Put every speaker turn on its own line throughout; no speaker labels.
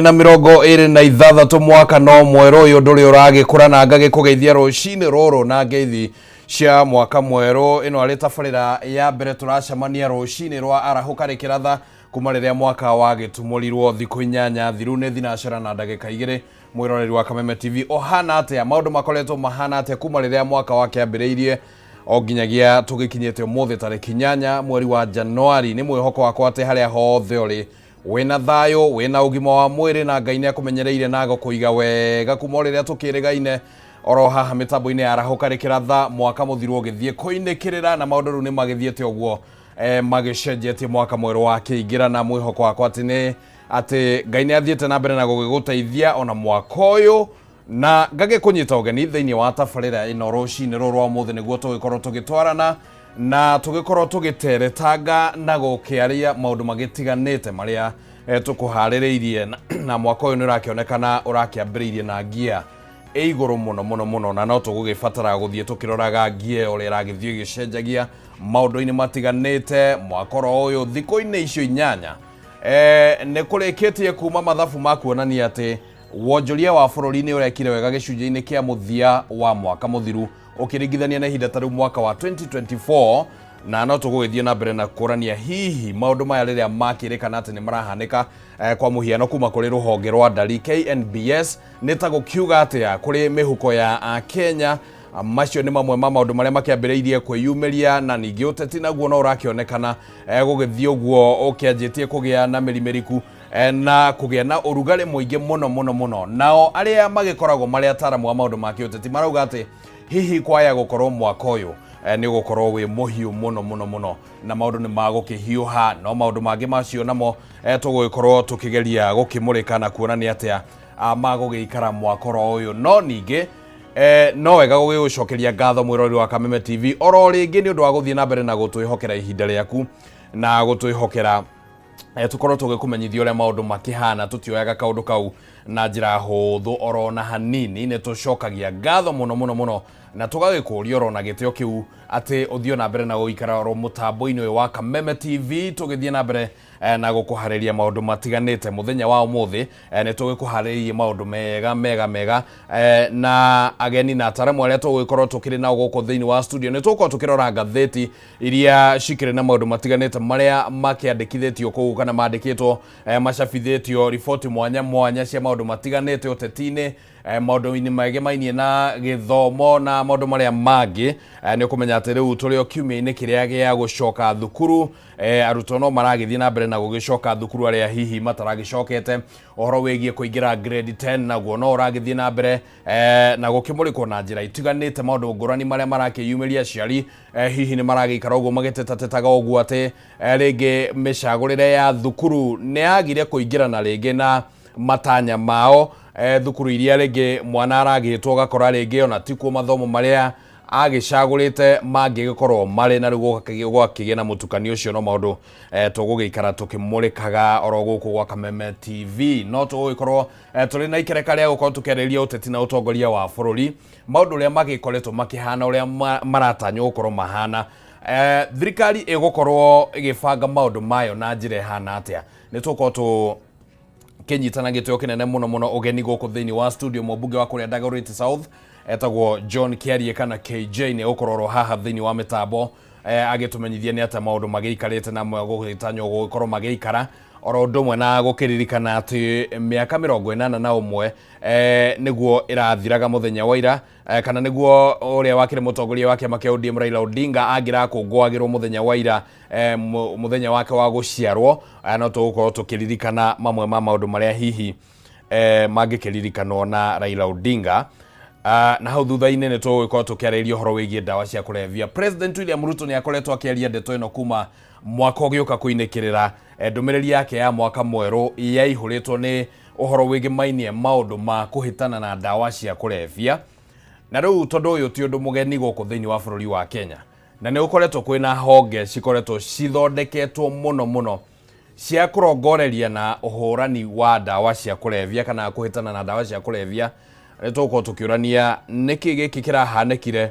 Na 26 mwaka no mwerũ ũyũ ndũrĩ ũragĩkũra na ngagĩkũgeithia rũcinĩ rũrũ na ngeithi cia mwaka mwerũ. Ĩno arĩ tabarĩra ya mbere tũracemania rũcinĩ rwa arahũka rĩkĩratha kuma rĩrĩa mwaka wagĩtumũrirwo thikũ 8 thiru. Nĩ thinacera na ndagĩka 2. Mwĩroreri wa Kameme TV, ũhana atĩa? Maũndũ makoretwo mahana atĩa kuma rĩrĩa mwaka wakĩambĩrĩirie o nginyagia tũgĩkinyĩte ũmũthĩ tarĩki 8 mweri wa Januari? Nĩ mwĩhoko wakwa atĩ harĩa hothe ũrĩ wĩna thayũ, wĩna ũgima wa mwĩrĩ, na Ngai nĩ akũmenyereire na agũkũiga wega kuma o rĩrĩa tũkĩrĩgaine oro haha mĩtambo-inĩ ya arahũka rĩkĩratha mwaka mũthiru ũgĩthiĩ kũinĩkĩrĩra, na maũndũ rĩu nĩ magĩthiĩte ũguo magĩcenjetie mwaka mwerũ wakĩingĩra, na mwĩhoko wakwa atĩ nĩ atĩ Ngai nĩ athiĩte na mbere na gũgĩgũteithia ona mwaka ũyũ, na ngagĩkũnyita ũgeni thĩinĩ wa tabarĩra ĩno rũcinĩ rũrũ rwa ũmũthĩ nĩguo tũgĩkorwo tũgĩtwarana na tũgĩkorwo tũgĩteretanga na gũkĩaria maũndũ magĩtiganĩte marĩa tũkũharĩrĩirie. Na mwaka ũyũ nĩ ũrakĩonekana ũrakĩambĩrĩirie na ngia ĩ igũrũ mũno mũno mũno, na no tũgũgĩbatara gũthiĩ tũkĩroraga ngia ĩyo ũrĩa ĩragĩthiĩ ĩgĩcenjagia maũndũ-inĩ matiganĩte mwaka oro ũyũ. Thikũ-inĩ icio 8 nĩ kũrĩkĩtie kuma mathabu ma kuonania atĩ wonjoria wa bũrũri nĩ ũrekire wega gĩcunjĩ-inĩ kĩa mũthia wa mwaka mũthiru ũkĩringithania na ihinda ta rĩu mwaka wa 2024, na no tũgũgĩthiĩ na mbere na kũrania hihi maũndũ maya rĩrĩa makĩrĩkana atĩ nĩ marahanĩka, kwa mũhiano kuma kũrĩ rũhonge rwa ndari KNBS, nĩ ta gũkiuga atĩa kũrĩ mĩhuko ya Akenya. Macio nĩ mamwe ma maũndũ marĩa makĩambĩrĩirie kwĩyumĩria, na ningĩ ũteti naguo no ũrakĩonekana gũgĩthiĩ ũguo ũkĩanjĩtie kũgĩa na mĩri mĩriku na kũgĩa na ũrugarĩ mũingĩ mũno mũno mũno. Nao arĩa magĩkoragwo marĩ ataramu a maũndũ ma kĩũteti marauga atĩ hihi kwaya gũkorwo mwaka ũyũ nĩ ũgũkorwo wĩ mũhiũ mũno mũno mũno na maũndũ nĩ magũkĩhiũha. No maũndũ mangĩ macio namo tũgũgĩkorwo tũkĩgeria gũkĩmũrĩka na kuona nĩ atĩa magũgĩikara mwaka oro ũyũ. No ningĩ no wega gũgĩgũcokeria ngatho, mwĩroreri wa Kameme TV, oro rĩngĩ nĩ ũndũ wa gũthiĩ na mbere na gũtwĩhokera ihinda rĩaku na gũtwĩhokera tũkorwo tũgĩkũmenyithia ũrĩa maũndũ makĩhana. Tũtioyaga kaũndũ kau na njĩra hũthũ oro na hanini. Nĩ tũcokagia ngatho mũno mũno mũno na tũgagĩkũria oro na gĩtĩo kĩu atĩ ũthiĩ na mbere na gũikara oro mũtambo-inĩ ũyũ wa Kameme TV tũgĩthiĩ na mbere na gũkũharĩria maũndũ matiganĩte. Mũthenya wa ũmũthĩ nĩ tũgĩkũharĩrĩirie maũndũ mega mega mega na ageni na ataramu arĩa tũgũgĩkorwo tũkĩrĩ nao gũkũ thĩinĩ wa studio. Nĩ tũgũkorwo tũkĩrora ngathĩti iria cikĩrĩ na maũndũ matiganĩte marĩa makĩandĩkithĩtio kũu kana mandĩkĩtwo, macabithĩtio riboti mwanya mwanya cia maũndũ matiganĩte ũteti-inĩ, maũndũ-inĩ megemainie na gĩthomo na maũndũ marĩa mangĩ. Nĩ ũkũmenya atĩ rĩu tũrĩ o kiumia-inĩ kĩrĩa gĩa gũcoka thukuru. Arutwo no maragĩthiĩ na mbere na gũgĩcoka thukuru, arĩa hihi mataragĩcokete. Ũhoro wĩgiĩ kũingĩra grade 10 naguo no ũragĩthiĩ na mbere na gũkĩmũrĩkwo na njĩra itiganĩte, maũndũ ngũrani marĩa marakĩyumĩria. Aciari hihi nĩ maragĩikara ũguo magĩtetatetaga ũguo atĩ rĩngĩ mĩcagũrĩre ya thukuru nĩ yagire kũingĩrana rĩngĩ na matanya mao, thukuru iria rĩngĩ mwana aragĩtwo ũgakora rĩngĩ ona tikuo mathomo marĩa agĩcagũrĩte mangĩgĩkorwo marĩ, na rĩu gwakĩgĩa na mũtukanio ũcio. No maũndũ tũgũgĩikara tũkĩmũrĩkaga oro gũkũ gwa Kameme TV. No tũgũgĩkorwo tũrĩ na ikereka rĩa gũkorwo tũkĩarĩrĩria ũteti na ũtongoria wa bũrũri, maũndũ ũrĩa magĩkoretwo makĩhana, ũrĩa maratanywo gũkorwo mahana, thirikari ĩgũkorwo ĩgĩbanga maũndũ mayo na njĩra ĩhana atĩa. Nĩ tũgũkorwo tũ kĩnyitana gĩtĩo kĩnene mũno mũno ũgeni gũkũ thĩinĩ wa studio mũmbunge wa kũrĩa Dagoretti South etagwo John Kiarie kana KJ. Nĩ egũkorwo oro haha thĩinĩ wa mĩtambo agĩtũmenyithia nĩ atĩa maũndũ magĩikarĩte na gũgĩtanywo gũgĩkorwo magĩikara, oro ũndũ ũmwe na gũkĩririkana atĩ mĩaka 81 nĩguo ĩrathiraga mũthenya wa ira, kana nĩguo ũrĩa wakĩrĩ mũtongoria wa kĩama kĩa ODM Raila Odinga angĩrakũngũagĩrwo mũthenya wa ira, mũthenya wake wa gũciarwo. No tũgũkorwo tũkĩririkana mamwe ma maũndũ marĩa hihi mangĩkĩririkanwo na Raila Odinga. Na hau thutha-inĩ nĩ tũgũgĩkorwo tũkĩarĩrĩria ũhoro wĩgiĩ ndawa cia kũrebia. President William Ruto nĩ akoretwo akĩaria ndeto ĩno kuma mwaka ũgĩũka kũinĩkĩrĩra. Ndũmĩrĩri yake ya mwaka mwerũ yaihũrĩtwo nĩ ũhoro wĩgĩmainie maũndũ ma kũhĩtana na ndawa cia kũrebia, na rĩu tondũ ũyũ ti ũndũ mũgeni gũkũ thĩinĩ wa bũrũri wa Kenya, na nĩ gũkoretwo kwĩna honge cikoretwo cithondeketwo mũno mũno cia kũrongoreria na ũhũrani wa ndawa cia kũrebia kana kũhĩtana na ndawa cia kũrebia, nĩ tũgũkorwo tũkĩũrania nĩkĩ gĩkĩ kĩrahanĩkire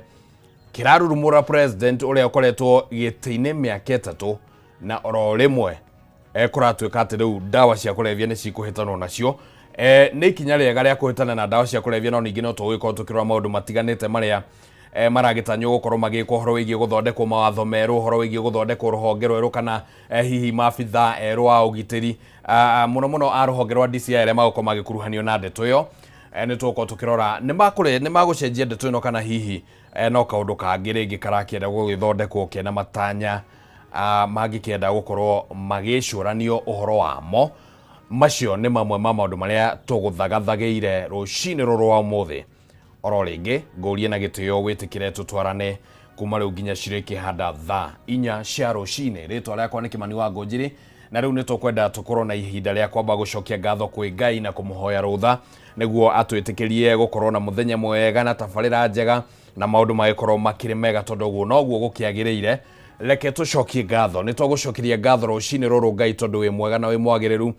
kĩrarurumũra president ũrĩa ũkoretwo gĩtĩ-inĩ mĩaka 3, na oro rĩmwe kũratuĩka atĩ rĩu ndawa cia kũrebia nĩ cikũhĩtanwo nacio. Nĩ ikinya rĩega rĩa kũhĩtana na ndawa cia kũrebia, no ningĩ no tũgũgĩkorwo tũkĩrora maũndũ matiganĩte marĩa maragĩtanywo gũkorwo magĩkwo, ũhoro wĩgiĩ gũthondekwo mawatho merũ, ũhoro wĩgiĩ gũthondekwo rũhonge rwerũ, kana hihi maabitha erũ a ũgitĩri, mũno mũno a rũhonge rwa DCI arĩa magũkorwo magĩkuruhanio na ndeto ĩyo. Nĩ tũgũkorwo tũkĩrora nĩ magũcenjia ndeto ĩno, kana hihi no kaũndũ kangĩ rĩngĩ karakĩenda gũgĩthondekwo kena matanya mangĩkĩenda gũkorwo magĩcũranio ũhoro wamo. Macio nĩ mamwe ma maũndũ marĩa tũgũthagathagĩire rũcinĩ rũrũ rwa ũmũthĩ. Oro rĩngĩ ngũrie na gĩtĩo wĩtĩkĩre tũtwarane kuma rĩu nginya cirĩkĩhanda thaa 4 cia rũcinĩ. Rĩtwa rĩakwa nĩ Kĩmani wa Ngũnjiri, na rĩu nĩ tũkwenda tũkorwo na ihinda rĩa kwamba gũcokia ngatho kwĩ Ngai na kũmũhoya rũtha nĩguo atwĩtĩkĩrie gũkorwo na mũthenya mwega na tabarĩra njega na maũndũ magĩkorwo makĩrĩ mega, tondũ ũguo noguo gũkĩagĩrĩire. Reke tũcokie ngatho. Nĩ twagũcokeria ngatho rũcinĩ rũrũ, Ngai, tondũ wĩ mwega na wĩ mwagĩrĩru.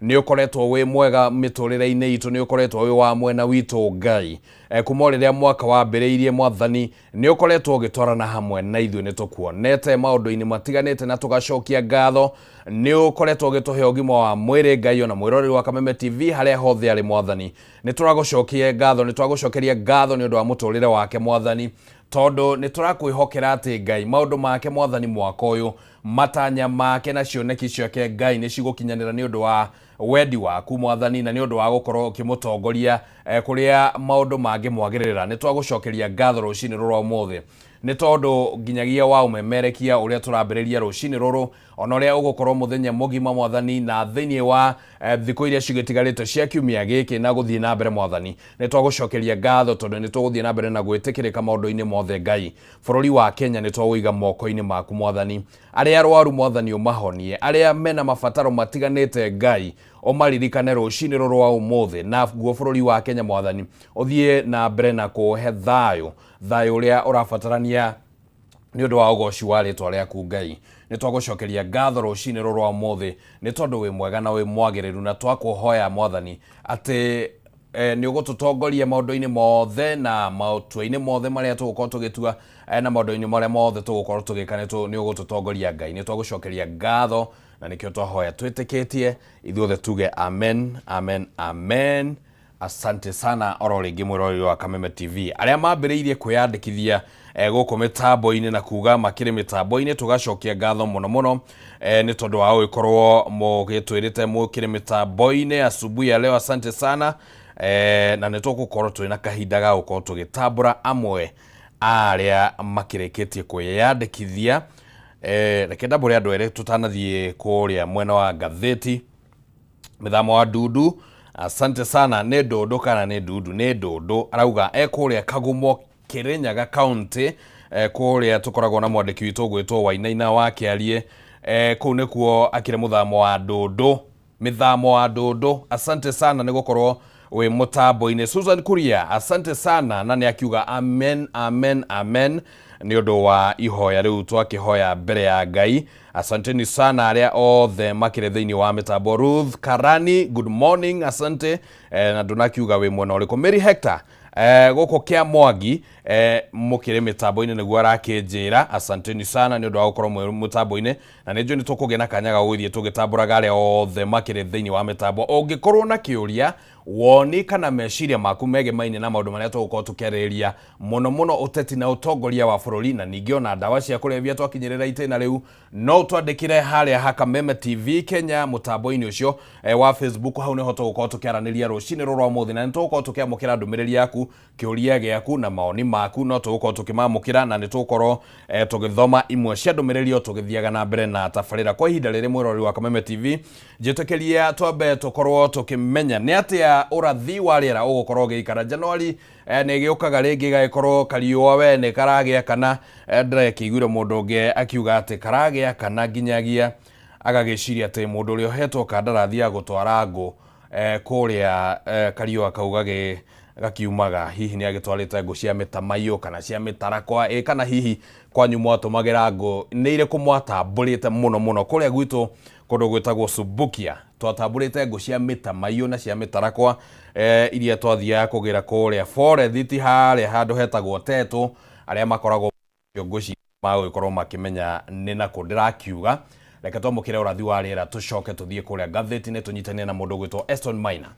Nĩ ũkoretwo wĩ mwega mĩtũrĩre-inĩ itũ, nĩ ũkoretwo wĩ wa mwena witũ, Ngai. Kuma o rĩrĩa mwaka wambĩrĩirie, Mwathani, nĩ ũkoretwo ũgĩtwarana hamwe na ithuĩ. Nĩ tũkuonete maũndũ-inĩ matiganĩte na tũgacokia ngatho. Nĩ ũkoretwo ũgĩtũhe ũgima wa mwĩrĩ, Ngai, ona mwĩroreri wa Kameme TV harĩa hothe arĩ, Mwathani. Nĩ tũragũcokia ngatho, nĩ twagũcokeria ngatho nĩ ũndũ wa mũtũrĩre wake, Mwathani, tondũ nĩ tũrakwĩhokera atĩ, Ngai, maũndũ make, Mwathani, mwaka ũyũ, matanya make na cioneki ciake, Ngai, nĩ cigũkinyanĩra nĩ ũndũ wa wendi waku, Mwathani, na nĩ ũndũ wa gũkorwo ũkĩmũtongoria kũrĩa maũndũ mangĩmwagĩrĩra. Nĩ twagũcokeria ngatho rũcinĩ rũrũ ũmũthĩ, nĩ tondũ nginyagia wa ũmemerekia ũrĩa tũrambĩrĩria rũcinĩ rũrũ, ona ũrĩa ũgũkorwo mũthenya mũgima, Mwathani, na thĩinĩ wa thikũ iria cigĩtigarĩte cia kiumia gĩkĩ na gũthiĩ na mbere, Mwathani, nĩ twagũcokeria ngatho tondũ nĩ tũgũthiĩ na mbere na gwĩtĩkĩrĩka maũndũ-inĩ mothe. Ngai, bũrũri wa Kenya nĩ twawũiga moko-inĩ maku, Mwathani. Arĩa arwaru, Mwathani, ũmahonie. Arĩa mena mabataro matiganĩte, Ngai, ũmaririkane rũcinĩ rũrũ rwa ũmũthĩ. Naguo bũrũri wa Kenya, Mwathani, ũthiĩ na mbere na kũũhe thayũ, thayũ ũrĩa ũrabatarania nĩ ũndũ wa ũgoci wa rĩtwa rĩaku. Ngai, nĩ twagũcokeria ngatho rũcinĩ rũrũ rwa ũmũthĩ, nĩ tondũ wĩ mwega na wĩ mwagĩrĩru, na twakũhoya, Mwathani, atĩ nĩ ũgũtũtongoria maũndũ-inĩ mothe na matua-inĩ mothe marĩa tũgũkorwo tũgĩtua, na maũndũ-inĩ marĩa mothe tũgũkorwo tũgĩka, nĩ ũgũtũtongoria. Ngai, nĩ twagũcokeria ngatho na nĩkĩo twahoya twĩtĩkĩtie. Ithuothe tuge amen, amen, amen. Asante sana oro rĩngĩ, mwĩroreri wa Kameme TV, arĩa mambĩrĩirie kwĩyandĩkithia gũkũ mĩtambo-inĩ na kuga makĩrĩ mĩtambo-inĩ. Tũgacokia ngatho mũno mũno nĩ tondũ wa gũgĩkorwo mũgĩtwĩrĩte mũkĩrĩ mĩtambo-inĩ asubuhi ya leo. Asante sana. Na nĩ tũgũkorwo twĩ na kahinda ga gũkorwo tũgĩtambũra amwe a arĩa makĩrĩkĩtie kwĩyandĩkithia. Reke ndambũre andũ erĩ tũtanathiĩ kũrĩa mwena wa ngathĩti. Mĩthamo wa Ndundu, asante sana. Nĩ Ndundu kana nĩ Ndundu? Nĩ Ndundu. Arauga e kũrĩa Kagumo, Kirinyaga County, kũrĩa tũkoragwo na mwandĩki witũ ũgwĩtwo Wainaina wa Kĩarie. Kũu nĩkuo akĩrĩ. Mũthamo wa Ndundu, mĩthamo wa Ndundu, asante sana nĩ gũkorwo wĩ mũtambo-inĩ. Susan Kuria, asante sana, na nĩ akiuga amen, amen, amen nĩ ũndũ wa ihoya rĩu twakĩhoya mbere ya Ngai. Asanteni sana arĩa othe makĩrĩ thĩinĩ wa mĩtambo. Ruth Karani, good morning, asante. Na ndũnakiuga wĩ mwena ũrĩkũ. Mary Hector, gũkũ kĩa Mwangi, mũkĩrĩ mĩtambo-inĩ nĩguo arakĩnjĩra. Asanteni sana nĩ ũndũ wa gũkorwo mwĩ mũtambo-inĩ, na nĩ njũĩ nĩ tũkũgĩa na kanya ga gũgĩthiĩ tũgĩtambũraga arĩa othe makĩrĩ thĩinĩ wa mĩtambo. Ũngĩkorwo na kĩũria, woni kana meciria maku megemaine na maũndũ marĩa tũgũkorwo tũkĩarĩrĩria, mũno mũno ũteti na ũtongoria wa bũrũri, na ningĩ ona ndawa cia kũrebia twakinyĩrĩra itĩna rĩu, no ũtwandĩkĩre harĩa ha Kameme TV Kenya mũtambo-inĩ ũcio wa Facebook. Hau nĩho tũgũkorwo tũkĩaranĩria rũcinĩ rũrũ rwa ũmũthĩ, na nĩ tũgũkorwo tũkĩamũkĩra ndũmĩrĩri yaku, kĩũria gĩaku na maoni maku, no tũgũkorwo tũkĩmamũkĩra, na nĩ tũgũkorwo tũgĩthoma imwe cia ndũmĩrĩri o tũgĩthiaga na mbere na tabarĩra. Kwa ihinda rĩrĩ, mwĩroreri wa Kameme TV, njĩtĩkĩria twambe tũkorwo tũkĩmenya nĩ atĩa ũrathi wa rĩera ũgũkorwo ũgĩikara. Januari nĩ ĩgĩũkaga rĩngĩ ĩgagĩkorwo kariũa we nĩ karagĩa kana ndĩrekĩiguire mũndũ ũngĩ akiuga atĩ karagĩa kana nginyagia agagĩciria atĩ mũndũ ũrĩa ũhetwo kandarathi ya gũtwara ngũ kũrĩa kariũa kau gakiumaga, hihi nĩ agĩtwarĩte ngũ cia mĩtamaiyũ kana cia mĩtarakwa? Ĩ kana hihi kwanyu mwatũmagĩra ngũ nĩ irĩkũ mwatambũrĩte mũno mũno? Kũrĩa gwitũ kũndũ gwĩtagwo Subukia twatambũrĩte ngũ cia mĩtamaiyũ na cia mĩtarakwa, iria twathiaga kũgĩra kũrĩa forethiti harĩa handũ hetagwo Tetũ. Arĩa makoragwo ngũ ci magũgĩkorwo makĩmenya nĩ nakũ ndĩrakiuga. Reke twamũkĩre ũrathi wa rĩera, tũcoke tũthiĩ kũrĩa ngathĩti-inĩ tũnyitanie na mũndũ ũgwĩtwo Eston Maina.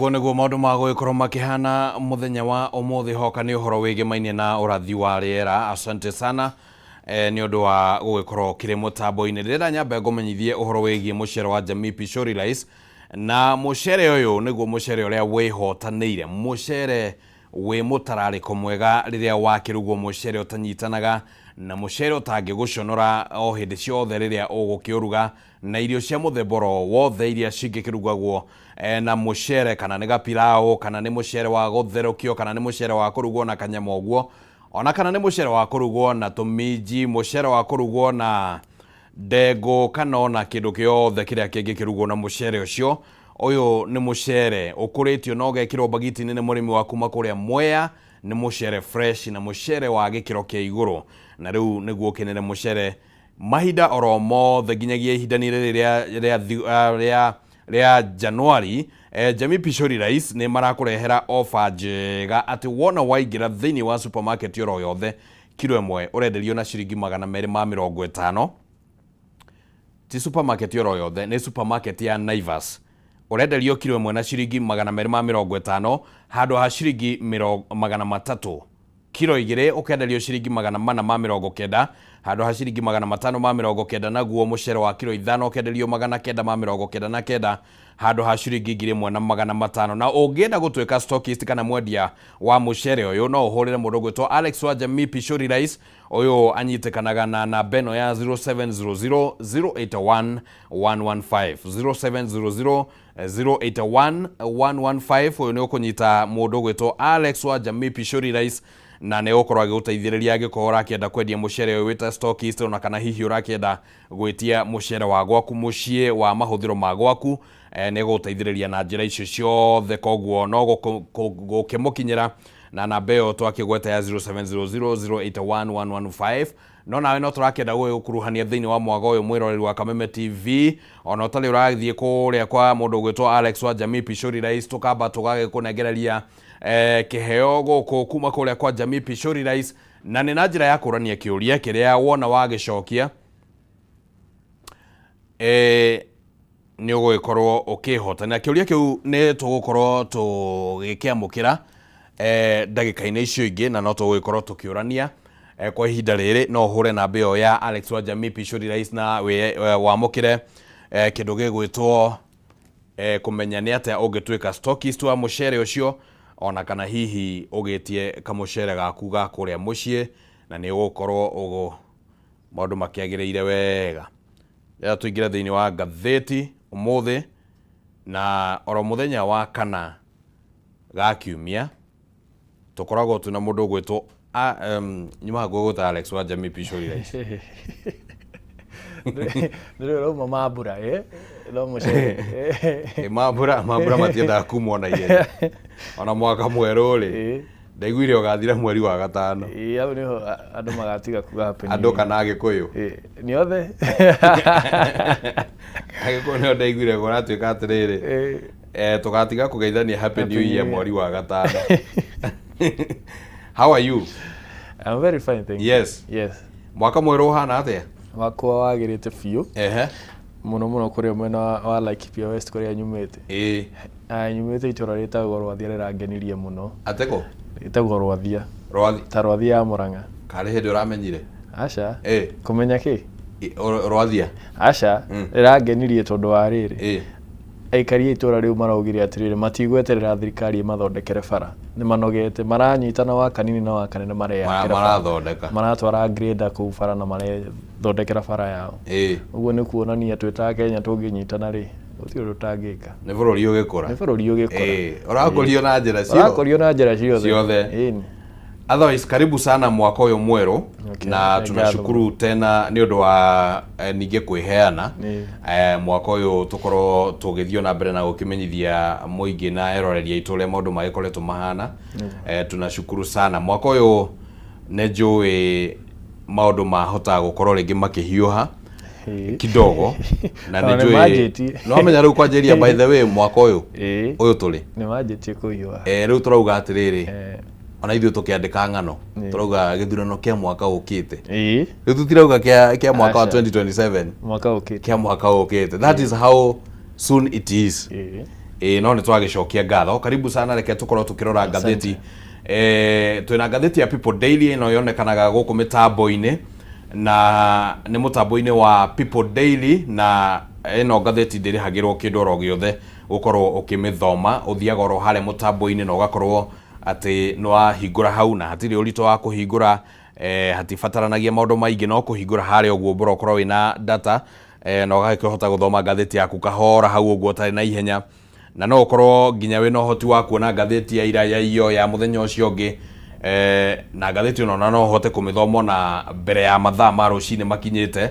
Ũguo nĩguo maũndũ ma gũgĩkorwo makĩhana mũthenya wa ũmũthĩ. Hoka nĩ ũhoro wĩgĩmainie na ũrathi wa rĩera. Asante sana nĩ ũndũ wa gũgĩkorwo ũkĩrĩ mũtambo-inĩ. Ndĩrenda nyambe ngũmenyithie ũhoro wĩgiĩ mũcere wa Jamii Pishori Rice. Na mũcere ũyũ nĩguo mũcere ũrĩa wĩhotanĩire, mũcere wĩ mũtararĩko mwega rĩrĩa wakĩrugwo, mũcere ũtanyitanaga na mũcere ũtangĩgũconora o hĩndĩ ciothe rĩrĩa ũgũkĩũruga, na irio cia mũthemba oro wothe iria cingĩkĩrugagwo na mũcere, kana nĩ gapilau, kana nĩ mũcere wa gũtherũkio, kana nĩ mũcere wa kũrugwo na kanyama ũguo, ona kana nĩ mũcere wa kũrugwo na tũminji, mũcere wa kũrugwo na ndengũ, kana ona kĩndũ kĩothe kĩrĩa kĩngĩkĩrugwo na mũcere ũcio. Ũyũ nĩ mũcere ũkũrĩtio na ũgekĩrwo mbagiti-inĩ nĩ mũrĩmi wa kuma kũrĩa Mwea. Nĩ mũcere fresh na mũcere wa gĩkĩro kĩa igũrũ, na rĩu nĩguo ũkenere mũcere mahinda oro mothe nginyagia ihinda-inĩ rĩrĩ rĩa Januari. Jamii Pishori Rice nĩ marakũrehera ofa njega atĩ wona waingĩra thĩinĩ wa supermarket oro yothe, kiro ĩmwe ũrenderio na ciringi 250. Ti supermarket oro yothe, nĩ supermarket ya Naivas. Ũrenderio kiro ĩmwe na ciringi 250 handũ ha ciringi 300. Kiro igĩrĩ ũkenderio ciringi 490 handũ ha ciringi 590, naguo mũcere wa kiro 5 ũkenderio 999 handũ ha ciringi 1500. Na ũngĩenda gũtuĩka stockist kana mwendia wa mũcere ũyũ, no ũhũrĩre mũndũ ũgwĩtwo Alex wa Jamii Pishori Rice. Ũyũ anyitĩkanaga na namba ĩno ya 0700 081 115, 0700 081 115. Ũyũ nĩ ũkũnyita mũndũ ũgwĩtwo Alex wa Jamii Pishori Rice na nĩ ũgũkorwo agĩgũteithĩrĩria angĩkorwo ũrakĩenda kwendia mũcere ũyũ wĩta stockist, ona kana hihi ũrakĩenda gwĩtia mũcere wa gwaku mũciĩ wa mahũthĩro ma gwaku, nĩ gũgũteithĩrĩria na njĩra icio ciothe. Koguo no gũkĩmũkinyĩra na namba ĩyo twakĩgweta ya 0700 081 115. No nawe no tũrakĩenda gũgĩgũkuruhania thĩinĩ wa mwaga ũyũ, mwĩroreri wa Kameme TV, ona ũtarĩ ũrathiĩ kũrĩa kwa mũndũ ũgwĩtwo Alex wa Jamii Pishori Rice, tũkamba tũgagĩkũnengereria kĩheo gũkũ kuma kũrĩa kwa Jamii Pishori Rice, na nĩ na njĩra ya kũrania kĩũria kĩrĩa wona wagĩcokia nĩ ũgũgĩkorwo ũkĩhota. Na kĩũria kĩu nĩ tũgũkorwo tũgĩkĩamũkĩra ndagĩka-inĩ icio ingĩ, na no tũgũgĩkorwo tũkĩũrania. Kwa ihinda rĩrĩ no ũhũre namba ĩyo ya Alex wa Jamii Pishori Rice na wamũkĩre kĩndũ gĩgwĩtwo kũmenya nĩ atĩa ũngĩtuĩka stockist wa mũcere ũcio, ona kana hihi ũgĩtie kamũcere gaku ga kũrĩa mũciĩ, na nĩ ũgũkorwo ũgũ maũndũ makĩagĩrĩire wega. Rĩrĩa tũingĩre thĩinĩ wa ngathĩti ũmũthĩ na oro mũthenya wa kana ga kiumia, tũkoragwo twĩna mũndũ ũgwĩtwo nyuma hakuhĩ gwĩta Alex wa Jamii Pishori Rice.
Nĩ ũrauma mambura no mũcere.
Mambura matiendaga kumwo na ihenya, ona mwaka mwerũ rĩ, ndaiguire ũgathira mweri wa gatano.
Ĩ, hau nĩho andũ magatiga kuga happy New
Andũ
Year.
Kana Agĩkũyũ?
Ĩ, nĩ othe.
Agĩkũyũ nĩo ndaiguire kũratuĩka atĩrĩrĩ, tũgatiga kũgeithania happy new year mweri wa gatano. How are you?
I'm very fine, thank you.
Yes.
Yes.
Mwaka mwerũ ũhana atĩa?
Wakwa wagĩrĩte biũ. Mũno mũno kũrĩa mwena wa Laikipia West kũrĩa nyumĩte. Ah, nyumĩte itũra rĩtagwo Rwathia rĩrangenirie mũno.
Atĩkũ?
Rĩtagwo Rwathia.
Rwathi?
Ta Rwathia ya Mũrang'a.
Karĩ hĩndĩ ũramenyire?
Aca. Kũmenya kĩ?
Rwathia.
Aca. Rĩrangenirie tondũ wa rĩrĩ. Aikari a itũra rĩu maraugire atĩrĩrĩ, matigweterera thirikari ĩmathondekere bara. Nĩ manogete, maranyitana wa kanini na wa kanene mareyakĩra bara.
Marathondeka.
Maratwara grader kũu bara na marethondekera bara yao. Ũguo nĩ kuonania twĩ ta Kenya tũngĩnyitana rĩ, gũtirĩ ũndũ ũtangĩka.
Nĩ bũrũri ũgĩkũra.
Nĩ bũrũri ũgĩkũra.
Ũrakũrio na njĩra ciothe.
Ũrakũrio na njĩra ciothe.
Ciothe.
Ĩni.
Otherwise, karibu sana mwaka ũyũ mwerũ. Na
Nĩ
tunashukuru tena nĩ ũndũ wa ningĩ kwĩheana mwaka ũyũ tũkorwo tũgĩthiĩ na mbere na gũkĩmenyithia mũingĩ na eroreri aitũ ũrĩa maũndũ magĩkoretwo mahana. Tunashukuru sana. Mwaka ũyũ nĩ njũĩ maũndũ mahota gũkorwo rĩngĩ makĩhiũha kidogo na
Ona
nĩ
nĩ
njũĩ
manjĩtie.
no menya rĩu kwanjĩria, by the way, mwaka ũyũ ũyũ tũrĩ
Nĩ manjĩtie kũhiũha.
Rĩu tũrauga atĩrĩrĩ, ona ithuĩ tũkĩandĩka ng'ano tũrauga gĩthurano kĩa mwaka ũkĩte. Rĩu tũtirauga kĩa mwaka wa
Aca.
2027.
Mwaka ũkĩte.
Kĩa mwaka ũkĩte. That is how soon it is. Ĩĩ, no nĩ twagĩcokia ngatho. Karibu sana, reke tũkorwo tũkĩrora ngathĩti. Twĩna ngathĩti ya People Daily, ĩno yonekanaga gũkũ mĩtambo-inĩ, na nĩ mũtambo-inĩ wa People Daily, na ĩno ngathĩti ndĩrĩhagĩrwo kĩndũ oro gĩothe gũkorwo ũkĩmĩthoma. Ũthiaga oro harĩa mũtambo-inĩ na ũgakorwo atĩ nĩ wahingũra hau, na hatirĩ ũritũ wa kũhingũra, hatibataranagia maũndũ maingĩ, no kũhingũra harĩa ũguo bora ũkorwo wĩna data, na ũgakĩhota gũthoma ngathĩti yaku kahora hau ũguo ũtarĩ na ihenya, na no ũkorwo nginya wĩna ũhoti wa kuona ngathĩti ya ira, ya iyo, ya mũthenya ũcio ũngĩ, na ngathĩti ĩno ona no ũhote kũmĩthoma ona mbere ya mathaa ma rũcinĩ makinyĩte.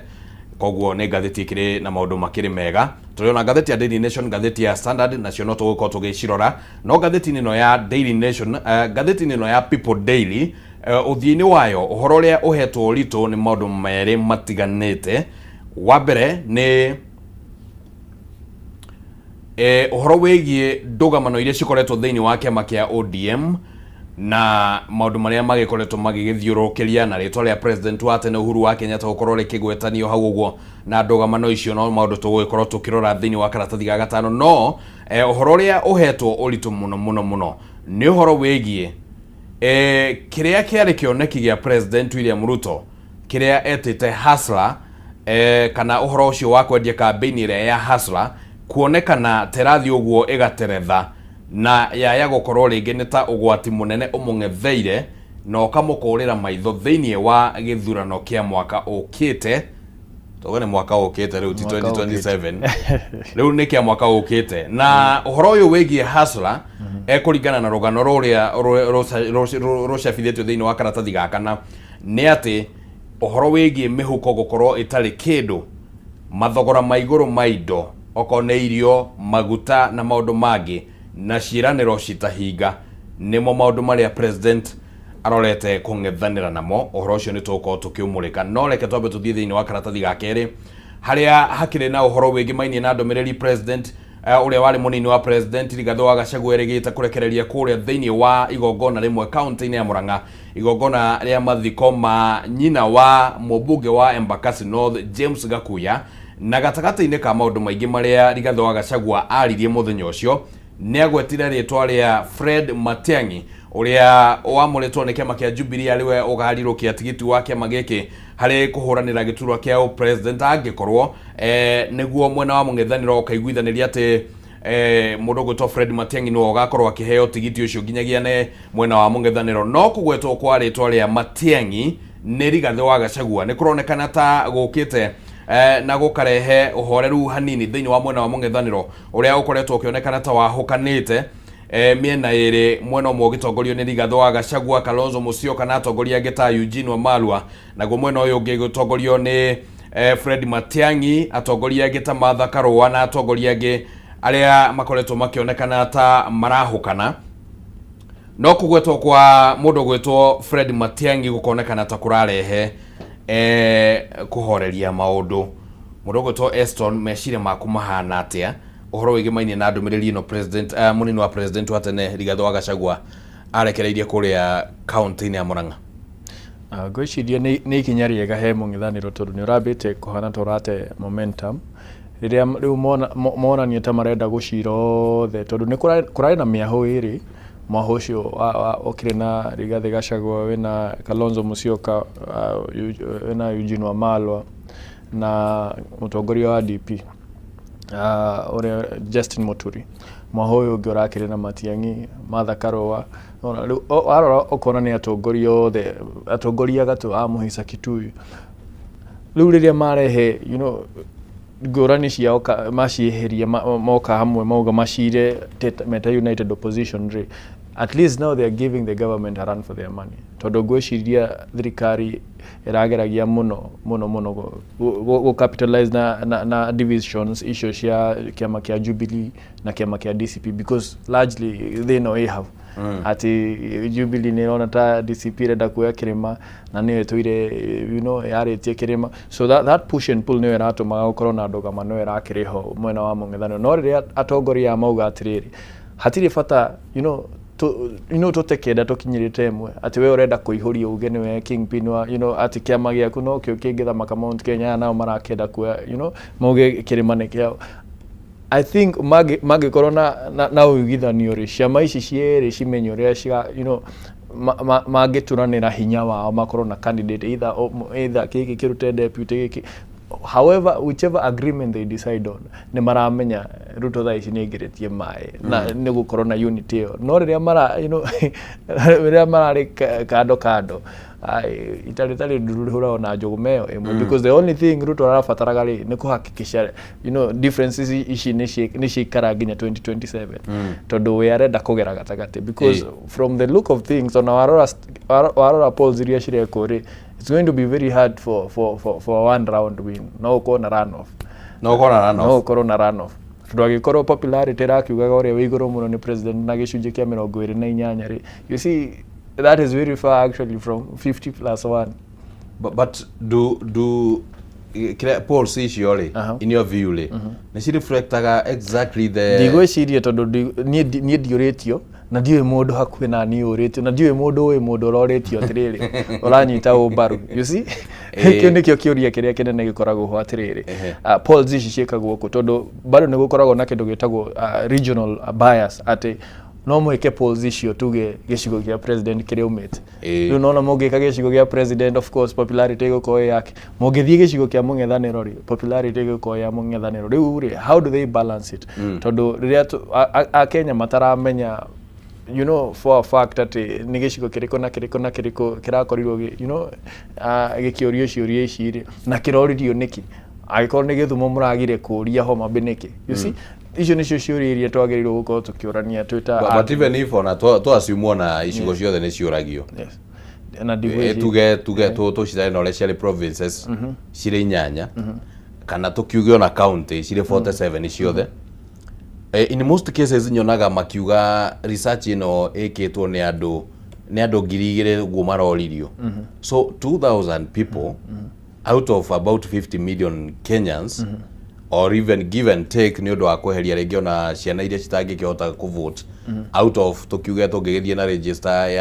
Koguo nĩ ngathĩti ĩkĩrĩ na maũndũ makĩrĩ mega. Tũrĩ ona ngathĩti ya Daily Nation, ngathĩti ya Standard, nacio no tũgũkorwo tũgĩcirora, no ngathĩti-inĩ ĩno ya Daily Nation, ngathĩti-inĩ ĩno ya People Daily, ũthiũ-inĩ wayo ũhoro ũrĩa ũhetwo ũritũ nĩ maũndũ merĩ matiganĩte. Wa mbere nĩ ũhoro wĩgiĩ ndũgamano iria cikoretwo thĩinĩ wa kĩama kĩa ODM na maũndũ marĩa magĩkoretwo magĩgĩthiũrũrũkĩria, na rĩtwa rĩa president wa tene Uhuru wa Kenyatta gũkorwo rĩkĩgwetanio hau ũguo na ndũgamano icio, no maũndũ tũgũgĩkorwo tũkĩrora thĩinĩ wa karatathi ga gatano. No ũhoro ũrĩa ũhetwo ũritũ mũno mũno mũno nĩ ũhoro wĩgiĩ kĩrĩa kĩarĩ kĩoneki gĩa President William Ruto, kĩrĩa etĩte Hustler, kana ũhoro ũcio wa kwendia kambĩini ĩrĩa ya Hustler kuonekana terathi ũguo ĩgateretha na yaya gũkorwo rĩngĩ nĩ ta ũgwati mũnene ũmũng'etheire na ũkamũkũrĩra maitho thĩinĩ wa gĩthurano kĩa mwaka ũkĩte. Toge nĩ mwaka ũkĩte rĩu, ti 2027 rĩu, nĩ kĩa mwaka ũkĩte. Na ũhoro ũyũ wĩgiĩ Hustler, ekũringana na rũgano rũrĩa rũcabithĩtio thĩinĩ wa karatathi ga kana, nĩ atĩ ũhoro wĩgiĩ mĩhuko gũkorwo ĩtarĩ kĩndũ, mathogora ma igũrũ ma indo, okorwo nĩ irio, maguta na maũndũ mangĩ, na ciĩranĩro citahinga, nĩmo maũndũ marĩa president arorete kũng'ethanĩra namo. Ũhoro ũcio nĩ tũgũkorwo tũkĩũmũrĩka, no reke twambe tũthiĩ thĩinĩ wa karatathi ga kerĩ, harĩa hakĩrĩ na ũhoro wĩgĩmainie na ndũmĩrĩri president ũrĩa warĩ mũnini wa president Rigathĩ wa Gachagua erĩgĩte kũrekereria kũrĩa thĩinĩ wa igongona rĩmwe kaunti-inĩ ya Murang'a, igongona rĩa mathiko ma nyina wa mũmbunge wa Embakasi North James Gakuya. Na gatagatĩ-inĩ ka maũndũ maingĩ marĩa Rigathĩ wa Gachagua aririe mũthenya ũcio, nĩ agwetire rĩtwa rĩa Fred Matiang'i, ũrĩa wamũrĩtwo nĩ kĩama kĩa Jubilee arĩ we ũgarirũkia tigiti wa kĩama gĩkĩ harĩ kũhũranĩra gĩturwa kĩa ũpresident, angĩkorwo nĩguo mwena wa mũng'ethanĩro ũkaiguithanĩria atĩ mũndũ ũgwĩtwo Fred Matiang'i nĩwe ũgakorwo akĩheo tigiti ũcio nginyagia nĩ mwena wa mũng'ethanĩro. No kũgwetwo kwa rĩtwa rĩa Matiang'i nĩ Rigathĩ wa Gachagua nĩ kũronekana ta gũkĩte na gũkarehe ũhoreru hanini thĩinĩ wa mwena wa mũng'ethanĩro, ũrĩa ũkoretwo ũkĩonekana ta wahũkanĩte mĩena ĩrĩ, mwena ũmwe ũgĩtongorio nĩ Rigathĩ wa Gachagua, Kalonzo Musyoka na atongoria angĩ ta Eugene Wamalwa, naguo mwena ũyũ ũngĩ ũgĩtongorio nĩ Fred Matiang'i, atongoria angĩ ta Martha Karũa na atongoria angĩ arĩa makoretwo makĩonekana ta marahũkana. No kũgwetwo kwa mũndũ ũgwĩtwo Fred Matiang'i gũkonekana ta kũrarehe kũhoreria maũndũ. Mũndũ ũgwĩtwo Eston, meciria maku mahana atĩa ũhoro wĩgĩmainie na ndũmĩrĩri ĩno president, mũnini wa president wa tene Rigathĩ wa Gachagua arekereirie kũrĩa kaunti-inĩ ya Murang'a?
Ngwĩciria nĩ ikinya rĩega he mũng'ethanĩro, tondũ nĩ ũrambĩte kũhana ta ũrate momentum rĩrĩa rĩu monania ta marenda gũcira othe, tondũ nĩ kũrarĩ na mĩahũ ĩrĩ. Mwahũ ũcio ũkĩrĩ na Rigathĩ Gachagua, wĩna Kalonzo Musyoka, wĩna Eugene Wamalwa na mũtongoria wa DP, ũrĩa Justin Muturi. Mwahũ ũyũ ũngĩ ũrakĩrĩ na Matiang'i, Martha Karũa. Rĩu warora ũkona nĩ atongoria othe, atongoria gatũ a Muhisa Kituyu. Rĩu rĩrĩa marehe ngũrani ciao, macieheria, moka hamwe, mauga macire meta united opposition rĩ, at least now they are giving the government a run for their money, tondũ ngwĩciria thirikari ĩrageragia mũno mũno mũno gũ capitalize na divisions icio cia kĩama kĩa Jubilee na kĩama kĩa DCP, because largely thĩna ĩ hau atĩ Jubilee nĩ ĩrona ta DCP ĩrenda kuoya kĩrĩma na nĩyo ĩtũire yarĩtie kĩrĩma. So that push and pull nĩyo ĩratũmaga gũkorwo na ndũgamano ĩrakĩrĩ ho mwena wa mũng'ethanĩro. No rĩrĩa atongoria aya mauga atĩrĩrĩ, hatirĩ bata tũte kenda tũkinyĩrĩte ĩmwe, atĩ we ũrenda kũihũria uge nĩwe kingpin wa atĩ kĩama gĩaku nokĩo kĩngĩthamaka Mount Kenya, aya nao marakĩenda kuoya mauge kĩrĩma nĩ kĩao. I think mangĩkorwo na ũiguithanio rĩ, ciama ici cierĩ cimenye ũrĩa ciga mangĩturanĩra hinya wao, makorwo na candidate either gĩkĩ kĩrute deputy gĩkĩ, however, whichever agreement they decide on, nĩ maramenya Ruto thaa ici nĩ aingĩrĩtie maĩ na nĩ gũkorwo na unity ĩyo. No rĩrĩa mara you know rĩrĩa mararĩ kando kando, ai, itarĩ tarĩ nduru rĩhũragwo na njũgũma ĩyo ĩmwe, because the only thing Ruto arabataraga rĩ, nĩ kũhakikisha differences ici nĩ ciaikara nginya 2027, tondũ we arenda kũgera gatagatĩ, because from the look of things, ona warora polls iria cirekwo rĩ, it's going to be very hard for one round win. No ũkorwo na runoff.
No ũkorwo na
No
runoff.
Ũkorwo na runoff, tondũ angĩkorwo popularity ĩrakiugaga ũrĩa wĩ igũrũ mũno nĩ president na gĩcunjĩ kĩa 28 rĩ, you see, that is very far actually from 50 plus 1.
But do kĩrĩa polls icio rĩ, in your view rĩ, nĩ cireflectaga exactly the
Ndigwĩciria, tondũ niĩ ndiũrĩtio, na ndiũĩ mũndũ hakuhĩ na niĩ ũrĩtio, na ndiũĩ mũndũ ũĩ mũndũ ũrorĩtio atĩrĩrĩ, ũranyita ũ mbaru? You see, kĩu nĩkĩo kĩũria kĩrĩa kĩnene gĩkoragwo ho atĩrĩrĩ, polls ici ciĩkagwo kũ? Tondũ bado nĩ gũkoragwo na kĩndũ gĩtagwo regional bias, atĩ no mwĩke polls icio tuge gĩcigo gĩa president kĩrĩa umĩte. Rĩu nona mũngĩka gĩcigo gĩa president, of course popularity ĩgũkorwo ĩ yake. Mũngĩthiĩ gĩcigo kĩa mũng'ethanĩro rĩ, popularity ĩgũkorwo ya mũng'ethanĩro. Rĩu rĩ, how do they balance it? Tondũ rĩrĩa Akenya mataramenya for a fact atĩ nĩ gĩcigo kĩrĩkũ na kĩrĩkũ na kĩrĩkũ kĩrakorirwo gĩkĩũrio ciũria ici rĩ, na kĩroririo nĩkĩ? Angĩkorwo nĩ Gĩthumo mũragire kũũria Homa Bay nĩkĩ? You see, icio nĩcio ciũria iria twagĩrĩirwo gũkorwo tũkĩũrania twĩ ta
But even if ona to assume ona icigo ciothe nĩ ciũragio,
Yes. Na ndigwĩciria
tuge tũcitare na ũrĩa ciarĩ provinces cirĩ inyanya, kana tũkiuge ona county cirĩ 47 ciothe, in most cases nyonaga makiuga research ĩno ĩkĩtwo nĩ andũ 2000 ũguo maroririo. So 2000 people out of about 50 million Kenyans, or even give and take, nĩ ũndũ wa kweheria rĩngĩ ona ciana iria citangĩkĩhota kũvote, out of tũkiuge tũngĩgĩthiĩ na register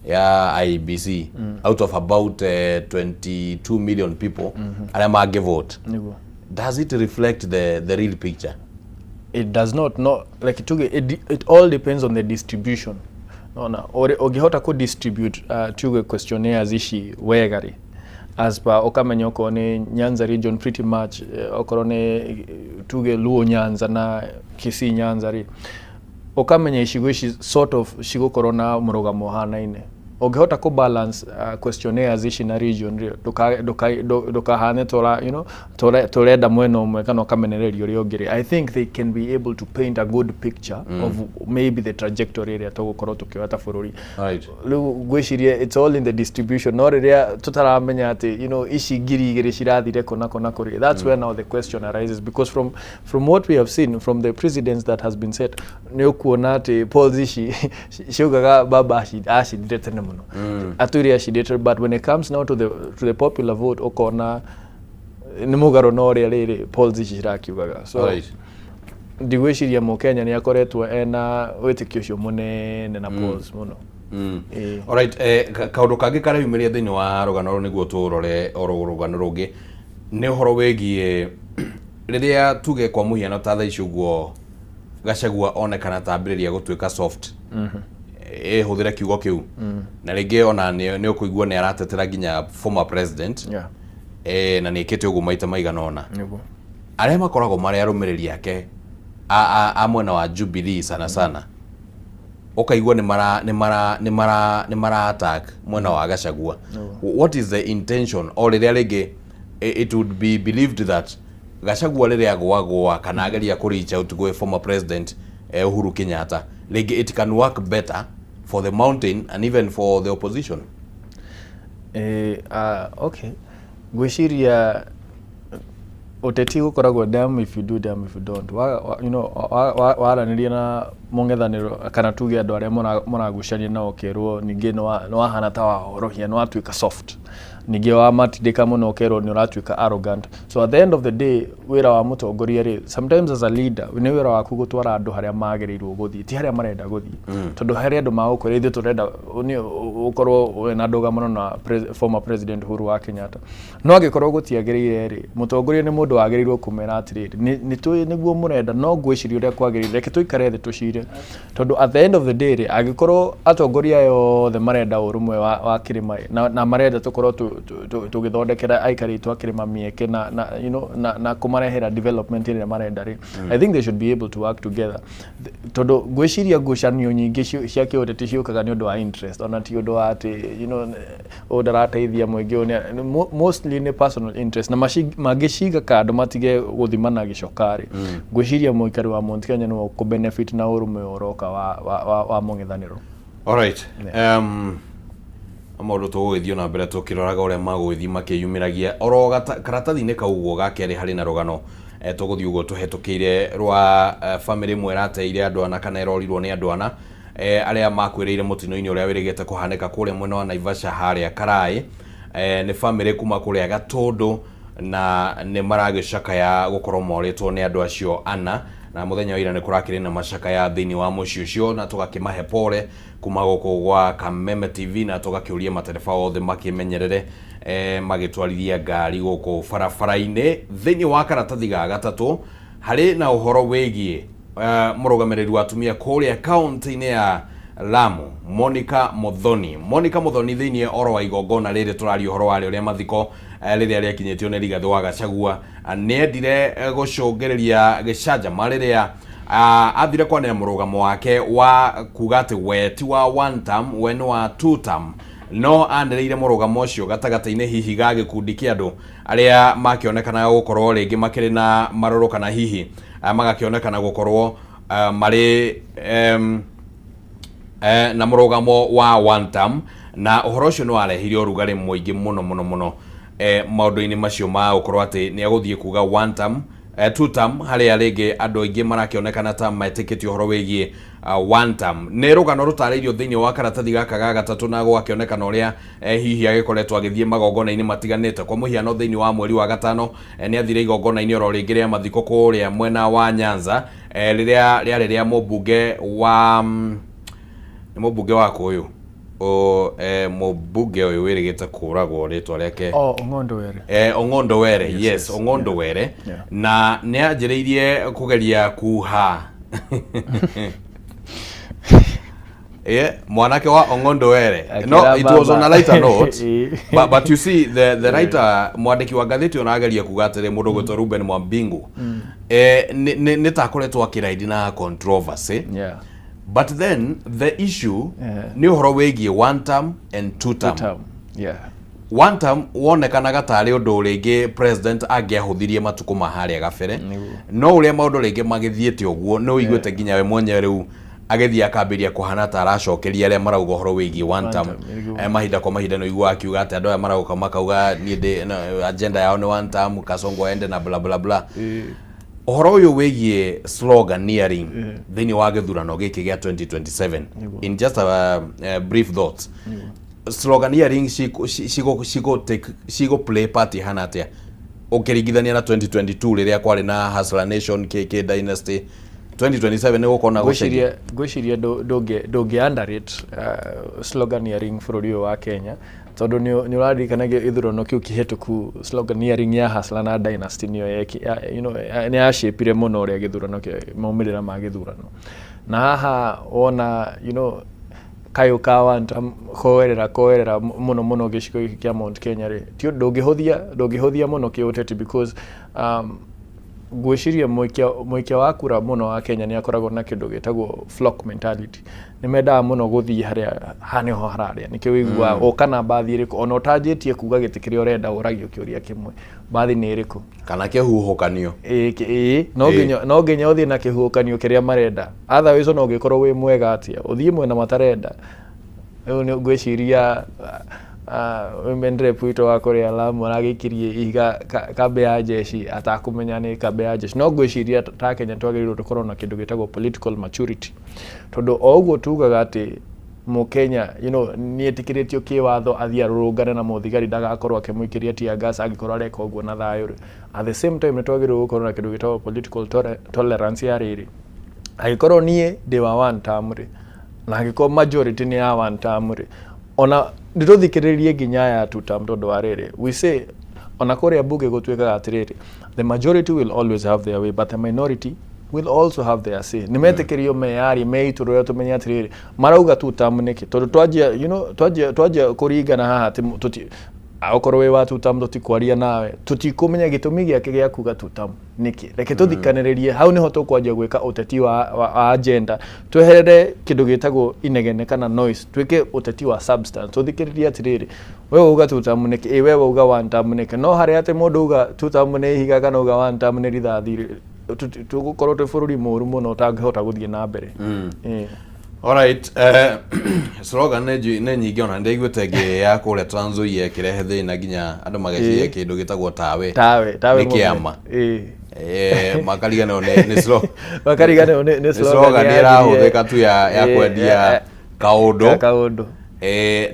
ya IEBC, out of about 22 million people arĩa mangĩvote, does it reflect the real picture?
It does not. No, like tuge it all depends on the distribution. Naona ũngĩhota kũ distribute tuge questionnaires ici wega rĩ, as per ũkamenya okorwo nĩ Nyanza region pretty much, okorwo nĩ tuge Luo Nyanza na Kisii Nyanza rĩ, ũkamenya icigo ici sort of cigũkorwo na mũrũgamo ũhanaine. Ũngĩhota kũ balance questionnaires ici na region rĩ, ndũkahane tora tũrenda mwena ũmwe kana ũkamenereria ũrĩa ũngĩ rĩ, I think they can be able to paint a good picture of maybe the trajectory ĩrĩa tũgũkorwo tũkĩoya ta bũrũri. Rĩu ngwĩciria it's all in the distribution, no rĩrĩa tũtaramenya atĩ ici 2000 cirathire kũ na kũ na kũrĩ, that's where now the question arises, because from what we have seen from the precedents that has been set, nĩ ũkuona atĩ polls ici ciaugaga baba acindire tene mũno, atwĩre acindĩte, but when it comes now to the popular vote, ũkona nĩ mũgarũ na ũrĩa rĩrĩ polls ici cirakiugaga. So ndigwĩciria mũkenya nĩ akoretwo ena wĩtĩkio ũcio mũnene na polls mũno.
Alright, kaũndũ kangĩ kareyumĩria thĩinĩ wa rũgano rũrũ nĩguo tũrore oro rũgano rũngĩ nĩ ũhoro wĩgiĩ rĩrĩa tuge kwa mũhiano ta thaa ici ũguo Gachagua onekana tambĩrĩria gũtuĩka soft, ĩhũthĩre kiugo kĩu, na rĩngĩ ona nĩ ũkũigua nĩ aratetera nginya former president, na nĩ ĩkĩte ũguo maita maigana ũna, arĩa makoragwo marĩ arũmĩrĩri ake a mwena wa Jubilee sana sana, ũkaigua nĩ mara attack mwena wa Gachagua. What is the intention? O rĩrĩa rĩngĩ it would be believed that Gachagua rĩrĩa agwagwa kana ageria kũ reach out gwĩ former president Uhuru Kenyatta, rĩngĩ it can work better for the mountain and even for the opposition.
Okay, ngwĩciria ũteti gũkoragwo damn if you do, damn if you don't. Wa, wa, you know, wa, wa, waranĩria na Mũng'ethanĩro kana tuge andũ arĩa mũragucania nao ũkerwo ningĩ nĩ wahana ta wahorohia, nĩ watuĩka soft. Ningĩ wamatindĩka mũno ũkerwo nĩ ũratuĩka arrogant. So at the end of the day, wĩra wa mũtongoria rĩ, sometimes as a leader, nĩ wĩra waku gũtwara andũ harĩa magĩrĩirwo gũthiĩ, ti harĩa marenda gũthiĩ. Tondũ harĩ andũ magũkwĩra ithuĩ tũrenda ũkorwo wĩna ndũgamano na former President Uhuru wa Kenyatta. No angĩkorwo gũtiagĩrĩire rĩ, mũtongoria nĩ mũndũ wagĩrĩirwo kũmera atĩrĩrĩ, nĩ tũĩ nĩguo mũrenda, no ngwĩciria ũrĩa kwagĩrĩire, reke tũikare thĩ tũcire. Tondũ at the end of the day rĩ, angĩkorwo atongoria aya othe marenda ũrũmwe wa kĩrĩma ĩ, na marenda tũkorwo tũgĩthondekera aikari aitũ a kĩrĩma mĩeke na, you know, na kũmarehera development ĩrĩa marenda rĩ, I think they should be able to work together. Tondũ ngwĩciria ngucanio nyingĩ cia kĩũteti ciũkaga nĩ ũndũ wa interest, ona ti ũndũ wa atĩ, you know, ũyũ ndarateithia mũingĩ, ũyũ mostly nĩ personal interest, na mangĩciga kando matige gũthimana gĩcoka rĩ, ngwĩciria mũikari wa Mount Kenya nĩwe ũkũ benefit na ũrũmwe ũroka wa mũng'ethanĩro.
Alright. Maũndũ tũgũgĩthiĩ na mbere tũkĩroraga ũrĩa magũgĩthiĩ makĩyumĩragia oro karatathi-inĩ kau ũguo ga kerĩ harĩ na rũgano tũgũthiĩ ũguo tũhetũkĩire rwa bamĩrĩ ĩmwe ĩrateire andũ ana kana ĩrorirwo nĩ andũ ana arĩa makuĩrĩire mũtino-inĩ ũrĩa wĩrĩgĩte kũhanĩka kũrĩa mwena wa Naivasha harĩa Karaĩ. Nĩ bamĩrĩ kuma kũrĩa Gatũndũ na nĩ maragĩcakaya gũkorwo morĩtwo nĩ andũ acio ana, na mũthenya wa ira nĩ kũrakĩrĩ na macakaya thĩinĩ wa mũciĩ ũcio, na tũgakĩmahe pole kuma gũkũ gwa Kameme TV, na tũgakĩũria matereba othe makĩmenyerere magĩtwarithia ngari gũkũ barabara-inĩ. Thĩinĩ wa karatathi ga gatatũ harĩ na ũhoro wĩgiĩ mũrũgamĩrĩri wa atumia kũrĩa kaunti-inĩ ya Lamu, Monica Muthoni. Monica Muthoni thĩinĩ oro wa igongona rĩrĩ tũraria ũhoro warĩo rĩa mathiko rĩrĩa rĩakinyĩtio nĩ Rigathĩ wa Gachagua, nĩendire gũcũngĩrĩria gĩcanjama rĩrĩa athire kwanĩra mũrũgamo wake wa kuga atĩ we ti wa one term, we nĩ wa two term, no anĩrĩire mũrũgamo ũcio gatagatĩ-inĩ hihi ga gĩkundi kĩa andũ arĩa makĩonekanaga gũkorwo rĩngĩ makĩrĩ na marũrũ kana hihi magakĩonekana gũkorwo marĩ na mũrũgamo wa one term, na ũhoro ũcio nĩ warehire ũrugarĩ mũingĩ mũno mũno mũno maũndũ-inĩ macio ma gũkorwo atĩ nĩ agũthiĩ kuga one term, two term, harĩa rĩngĩ andũ aingĩ marakĩonekana ta metĩkĩtie ũhoro wĩgiĩ one term. Nĩ rũgano rũtarĩirio thĩinĩ wa karatathi gaka ga gatatũ, na gwakĩonekana ũrĩa hihi agĩkoretwo agĩthiĩ magongona-inĩ matiganĩte. Kwa mũhiano, thĩinĩ wa mweri wa gatano nĩ athire igongona-inĩ oro rĩngĩ rĩa mathiko kũrĩa mwena wa Nyanza, rĩrĩa rĩarĩ rĩa mũmbunge wa nĩ mũmbunge wa kũyũ o mũmbunge ũyũ wĩrĩgĩte kũragwo rĩtwa rĩake.
Oh, Ong'ondo Were.
Ong'ondo Were, yes. Ong'ondo Were. Na nĩ anjĩrĩirie kũgeria kuha mwanake wa Ong'ondo Were. No, it was on a lighter note, but you see the writer, mwandĩki wa ngathĩti, ona ageria kuga atĩrĩ, mũndũ gwĩtwo Ruben Mwambingu nĩ ta akoretwo akĩraidi na controversy. But then the issue nĩ ũhoro wĩgiĩ one term and two term.
Two term.
One term wonekanaga tarĩ ũndũ rĩngĩ president angĩahũthirie matukũ ma harĩa gabere, no ũrĩa maũndũ rĩngĩ magĩthiĩte ũguo, nĩ ũiguĩte nginya we mwenyewe rĩu agĩthiĩ akambĩria kũhana ta aracokeria arĩa marauga ũhoro wĩgiĩ one term.
Term, nĩguo.
Mahinda kwa mahinda nĩ ũiguaga akiuga atĩ andũ aya marauka makauga niĩ ndĩ agenda yao nĩ one term, Kasongo aende na bla bla bla. Ũhoro ũyũ wĩgiĩ sloganeering thĩinĩ wa gĩthurano gĩkĩ gĩa 2027, in just a brief thoughts, sloganeering cigo take, cigo play part ihana atĩa ũkĩringithania na 2022 rĩrĩa kwarĩ na Hustler Nation, KK Dynasty? 2027 nĩ gũkorwo na gũcenjia?
Ngwĩciria ndũngĩ underrate sloganeering bũrũri ũyũ wa Kenya, tondũ nĩ ũraririkana gĩthurano kĩu kĩhĩtũku, sloganeering ya Hustler na Dynasty nĩyo you know, nĩ yashapire mũno ũrĩa gĩthurano maumĩrĩra ma gĩthurano. Na haha wona, you know, kayũ ka one term koerera mũno mũno gĩcigo gĩkĩ kĩa Mount Kenya rĩ, ti ndũngĩhũthia mũno kĩũteti, because ngwĩciria mũikia wa kura mũno wa Kenya nĩ akoragwo na kĩndũ gĩtagwo flock mentality. Nĩ mendaga mũno gũthiĩ harĩa haha nĩho hararĩa. Nĩkĩo ũiguaga ũka na mbathi ĩrĩkũ, ona ũtanjĩtie kuga gĩtĩ kĩrĩa ũrenda, ũragio kĩũria kĩmwe, mbathi nĩ ĩrĩkũ?
Kana kĩhuhũkanio.
Ĩĩ, no nginya ũthiĩ na kĩhuhũkanio kĩrĩa marenda, otherwise ona ũngĩkorwo wĩ mwega atĩa, ũthiĩ mwena matarenda. Rĩu nĩ ngwĩciria Women rep witũ wa kũrĩa Lamu aragĩikirie ihiga kambĩ ya jeshi atakũmenya nĩ kambĩ ya jeshi. No ngwĩciria ta Kenya twagĩrĩirwo tũkorwo na kĩndũ gĩtagwo political maturity, tondũ o ũguo tugaga atĩ Mũkenya nĩetĩkĩrĩtio kĩwatho athiĩ arũrũngane na mũthigari ndagakorwo akĩmũikĩria tear gas angĩkorwo areka ũguo na thayũ rĩ, at the same time nĩtwagĩrĩirwo gũkorwo na kĩndũ gĩtagwo political tolerance ya rĩrĩ, angĩkorwo niĩ ndĩ wa one term rĩ, na angĩkorwo majority nĩ ya one term rĩ, ona nĩtũthikĩrĩrie nginya aya two term, tondũ wa rĩrĩ, we say ona kũrĩa bunge gũtuĩkaga atĩrĩrĩ, the majority will always have their way, but the minority will also have their say. Nĩ metĩkĩrio meyarie, meitũrũre, tũmenye atĩrĩrĩ, marauga two term nĩkĩ, tondũ twanjia you know twanjia twanjia kũringana haha atĩ tũti okorwo wĩ wa two term tũtikwaria nawe, tũtikũmenya gĩtũmi gĩake gĩa kuga two term nĩkĩ. Reke tũthikanĩrĩrie hau, nĩho tũkwanjia gwĩka ũteti wa agenda, tweherere kĩndũ gĩtagwo inegene kana noise, twĩke ũteti wa substance, tũthikĩrĩrie atĩrĩrĩ, we wauga two term nĩkĩ, ĩ we wauga one term nĩkĩ? No harĩa atĩ mũndũ uga two term nĩ ihiga kana uga one term nĩ rithathi rĩ, tũgũkorwo twĩ bũrũri mũũru mũno ũtangĩhota gũthiĩ na mbere.
Alright, slogan nĩ nyingĩ, ona ndaiguĩte ĩngĩ ya kũrĩa Trans Nzoia ĩkĩrehe thĩna nginya andũ mageciria kĩndũ gĩtagwo tawe
tawe
nĩ kĩama. Makariganĩrwo nĩ
Makariganĩrwo nĩ
nĩ slogan ĩrahũthĩka tu ya kwendia kaũndũ.
Ya kaũndũ.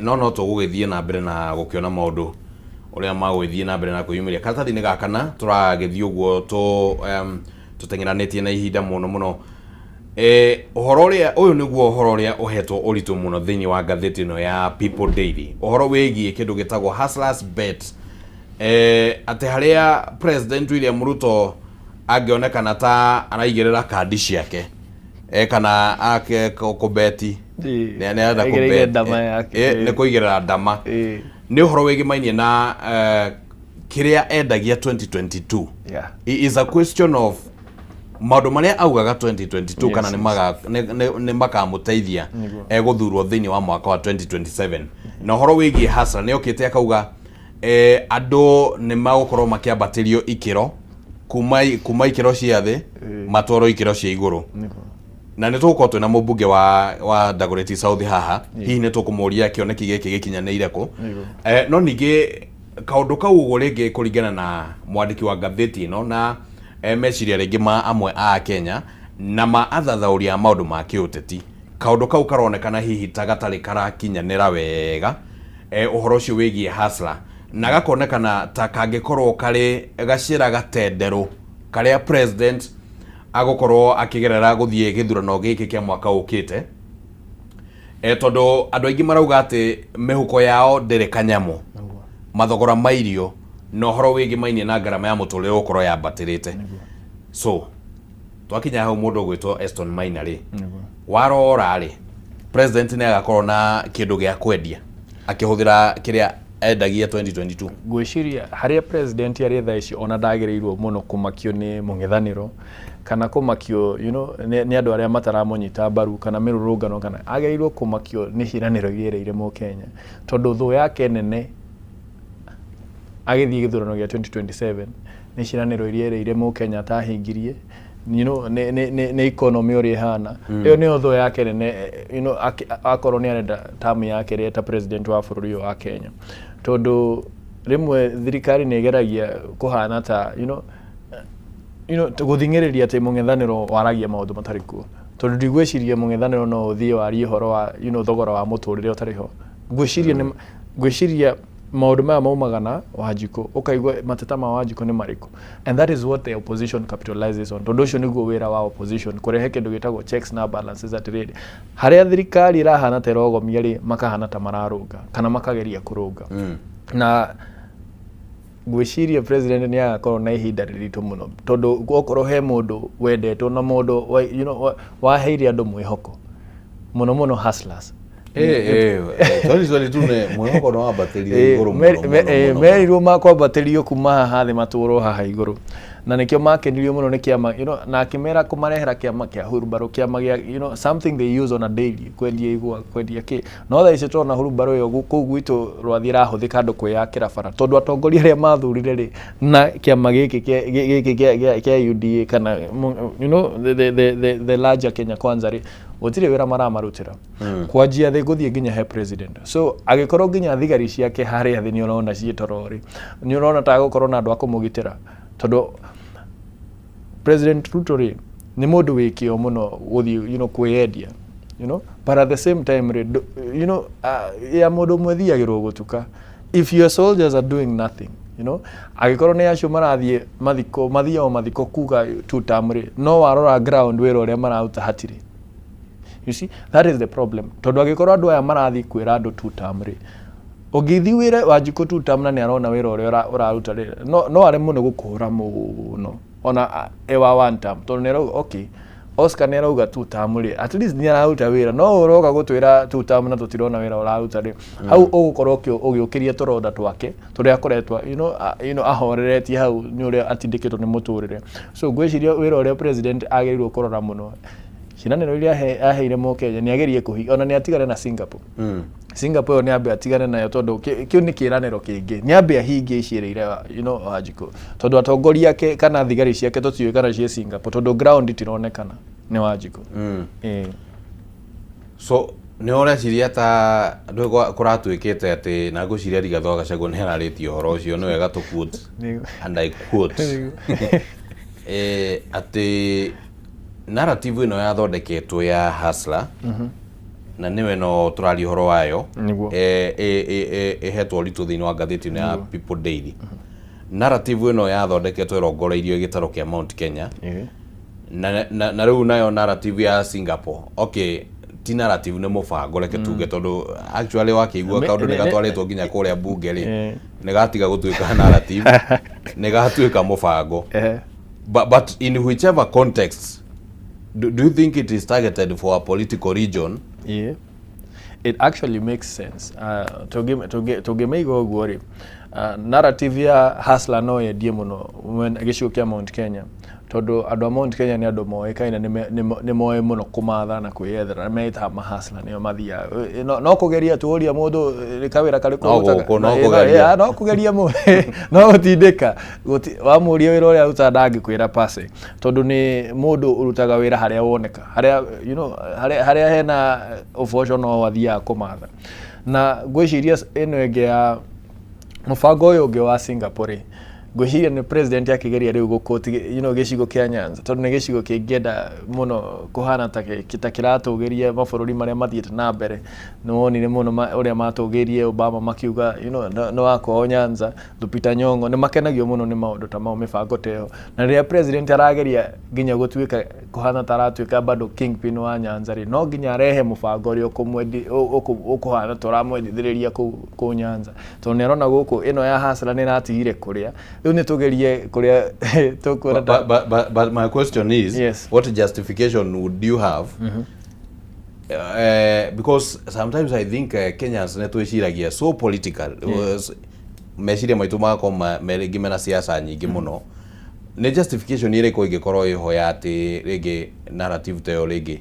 No tũgũgĩthiĩ na mbere na gũkĩona maũndũ ũrĩa magũgĩthiĩ na mbere na kwĩyumĩria. Karatathi-inĩ gaka na tũragĩthiĩ ũguo tũteng'eranĩtie na ihinda mũno mũno. Ũhoro ũrĩa ũyũ nĩguo ũhoro ũrĩa ũhetwo ũritũ mũno thĩinĩ wa ngathĩti ĩno ya People Daily, ũhoro wĩgiĩ kĩndũ gĩtagwo Hustlers Bet, atĩ harĩa President William Ruto angĩonekana ta araigĩrĩra kandi ciake, kana ake kũbeti. Nĩ arenda
Aigĩrĩire
kũbet.
Ndama yake.
Nĩ kũigĩrĩra ndama. Nĩ ũhoro wĩgĩmainie na kĩrĩa endagia 2022. It is a question of maũndũ marĩa augaga 2022 kana nĩ makamũteithia egũthurwo thĩinĩ wa mwaka wa 2027. Na ũhoro wĩgiĩ hustler, nĩ okĩte akauga andũ nĩ magũkorwo makĩambatĩrio ikĩro kuma ikĩro cia thĩ matwarwo ikĩro cia igũrũ. Na nĩ tũgũkorwo twĩna mũmbunge wa Dagoretti South haha, hihi nĩ tũkũmũria kĩoneki gĩkĩ gĩkinyanĩire kũ. No ningĩ kaũndũ kau ũguo rĩngĩ kũringana na mwandĩki wa ngathĩti ĩno na meciria rĩngĩ ma amwe a Kenya na ma athathaũri a maũndũ ma kĩũteti, kaũndũ kau karonekana hihi ta gatarĩ karakinyanĩra wega, ũhoro ũcio wĩgiĩ hustler, na gakonekana ta kangĩkorwo karĩ gacĩra gatenderũ karĩa president agũkorwo akĩgerera gũthiĩ gĩthurano gĩkĩ kĩa mwaka ũkĩte, tondũ andũ aingĩ marauga atĩ mĩhuko yao ndĩrĩ kanyamũ, mathogora ma irio na ũhoro wĩgĩmainie na ngarama ya mũtũrĩre gũkorwo yambatĩrĩte. So twakinya hau, mũndũ ũgwĩtwo Eston Maina rĩ, warora rĩ, president nĩ agakorwo na kĩndũ gĩa kwendia akĩhũthĩra kĩrĩa endagia 2022?
Ngwĩciria harĩa president arĩ thaa ici, ona ndagĩrĩirwo mũno kũmakio nĩ mũng'ethanĩro kana kũmakio nĩ andũ arĩa mataramũnyita mbaru kana mĩrũrũngano, kana agĩrĩirwo kũmakio nĩ ciĩranĩro iria erĩire mũkenya, tondũ thũ yake nene agĩthiĩ gĩthurano gĩa 2027 nĩ ciĩranĩro iria erĩire mũkenya atahingirie, nĩ economy ũrĩa ĩhana. Ĩyo nĩyo thũ yake nene, akorwo nĩ arenda term yake ĩrĩa ta president wa bũrũri ũyũ wa Kenya, tondũ rĩmwe thirikari nĩ ĩgeragia kũhana ta gũthing'ĩrĩria atĩ mũng'ethanĩro waragia maũndũ matarĩ kuo, tondũ ndigwĩciria mũng'ethanĩro no ũthiĩ warie ũhoro wa thogora wa mũtũrĩre ũtarĩ ho. Ngwĩciria maũndũ maya maumaga na Wanjikũ, ũkaigua mateta ma Wanjikũ nĩ marĩkũ, and that is what the opposition capitalizes on, tondũ ũcio nĩguo wĩra wa opposition, kũrehe kĩndũ gĩtagwo checks na balances, atĩrĩrĩ, harĩa thirikari ĩrahana ta ĩrogomia rĩ, makahana ta mararũnga kana makageria kũrũnga. Na ngwĩciria president nĩ agakorwo na ihinda rĩritũ mũno, tondũ okorwo he mũndũ wendetwo na mũndũ waheire andũ mwĩhoko mũno mũno, hustlers.
2022 nĩ mwĩhoko nĩ wambatĩrire igũrũ mũno, mũno, mũno.
Merirwo makwambatĩrio kuma haha thĩ matwarwo haha igũrũ. Na nĩkĩo makenirio mũno nĩ kĩama, na akĩmera kũmarehera kĩama kĩa hurumbarũ, kĩama gĩa something they use on a daily, kwendia igwa, kwendia kĩ. No thaa ici tũrona hurumbarũ ĩyo kũu gwitũ rwathiĩ ĩrahũthĩka andũ kwĩyakĩra bara, tondũ atongoria arĩa mathurire rĩ na kĩama gĩkĩ gĩkĩ kĩa UDA kana the larger Kenya Kwanza rĩ, gũtirĩ wĩra maramarutĩra kwanjia thĩ gũthiĩ nginya he president. So agĩkorwo nginya thigari ciake harĩa thĩ nĩ ũrona ciĩ toro rĩ, nĩ ũrona ta gũkorwo na andũ a kũmũgitĩra, tondũ President Ruto rĩ nĩ mũndũ wĩ kĩo mũno gũthiĩ kwĩyendia, but at the same time rĩ, ya mũndũ ũmwe thiagĩrwo gũtuka. If your soldiers are doing nothing, angĩkorwo nĩ acio marathiĩ mathiko, mathiaga mathiko kuga two term rĩ, no warora ground wĩra ũrĩa mararuta hatirĩ. You see, that is the problem, tondũ angĩkorwo andũ aya marathiĩ kwĩra andũ two term rĩ, ũngĩthiĩ wĩre Wanjikũ two term na nĩ arona wĩra ũrĩa ũraruta rĩ, no aremwo nĩ gũkũhũra mũno ona ewa one term, tondũ nĩ arauga, okay, Oscar nĩ arauga two term rĩ, at least nĩ araruta wĩra, no ũroka gũtwĩra two term na tũtirona wĩra ũraruta rĩ, hau ũgũkorwo ũgĩũkĩria tũronda twake tũrĩa akoretwo ahoreretie hau nĩ ũrĩa atindĩkĩtwo nĩ mũtũrĩre. So ngwĩciria wĩra ũrĩa president agĩrĩirwo kũrora mũno, ciĩranĩro iria aheire mũkenya nĩ agerie kũhingia, ona nĩ atigane na Singapore. Singapore ĩyo nĩ ambe atigane nayo, tondũ kĩu nĩ kĩĩranĩro kĩngĩ. Nĩ ambe ahingie iciĩrĩire Wanjikũ, tondũ atongoria ake kana thigari ciake tũtiũĩ kana ciĩ Singapore, tondũ ground itironekana nĩ Wanjikũ. Ĩĩ.
So nĩ ũreciria ta ndũ kũratuĩkĩte atĩ, na ngwĩciria Rigathĩ wa Gachagua nĩ ararĩtie ũhoro ũcio, nĩ wega tũ quote and I quote, atĩ narrative ĩno yathondeketwo ya hustler, na nĩwe no tũraria ũhoro wayo, ĩhetwo ũritũ thĩinĩ wa ngathĩti ĩno ya People Daily. Narrative ĩno yathondeketwo ĩrongoreirio gĩtarũ kĩa Mount Kenya, na rĩu nayo narrative ya Singapore, okay, ti narrative, nĩ mũbango, reke tuge, tondũ actually wakĩigua kaũndũ nĩ gatwarĩtwo nginya kũrĩa bunge rĩ, nĩ gatiga gũtuĩka narrative, nĩ gatuĩka mũbango. But in whichever context, do you think it is targeted for a political region?
Yeah. It actually makes sense. Tũngĩmĩiga ũguo rĩ, narrative ya hustler no yendie mũno gĩcigo kĩa Mount Kenya, tondũ andũ a Mount Kenya nĩ andũ moĩkaine nĩ moĩ mũno kũmatha na kwĩyethera, metaga mahustler, nĩo mathiaga. No kũgeria tũũria mũndũ kawĩra karĩkũ
No
ũrutaga?
Gũkũ, no kũgeria.
No kũgeria no gũtindĩka. Wamũria wĩra ũrĩa arutaga ndangĩkwĩra pase, tondũ nĩ mũndũ ũrutaga wĩra harĩa woneka, harĩa harĩa hena ũboco no athiaga kũmatha. Na ngwĩciria ĩno ĩngĩ ya mũbango ũyũ ũngĩ wa Singapore rĩ, ngwĩciria nĩ president akĩgeria rĩu gũkũti gĩcigo kĩa Nyanza, tondũ nĩ gĩcigo kĩngĩenda mũno kũhana ta kĩratũgĩria mabũrũri marĩa mathiĩte na mbere. Nĩ wonire mũno ũrĩa matũgĩirie Obama makiuga nĩ wa kwao Nyanza, Lupita Nyong'o, nĩ makenagio mũno nĩ maũndũ ta mau, mĩbango ta ĩyo. Na rĩrĩa president arageria nginya gũtuĩka kũhana ta aratuĩka bado kingpin wa Nyanza rĩ, no nginya arehe mũbango ũrĩa ũkũhana ta ũramwendithĩrĩria kũu Nyanza, tondũ nĩ arona gũkũ ĩno ya hustler nĩ ĩratigire kũrĩa. Rĩu nĩ tũgerie kũrĩa tũkuona.
But my question is, what justification would you have? Because sometimes I think Kenyans nĩ twĩciragia so political. Meciria maitũ magakorwo rĩngĩ mena siasa nyingĩ mũno. Nĩ justification ĩrĩkũ ĩngĩkorwo ĩho ya atĩ rĩngĩ narrative ta ĩyo rĩngĩ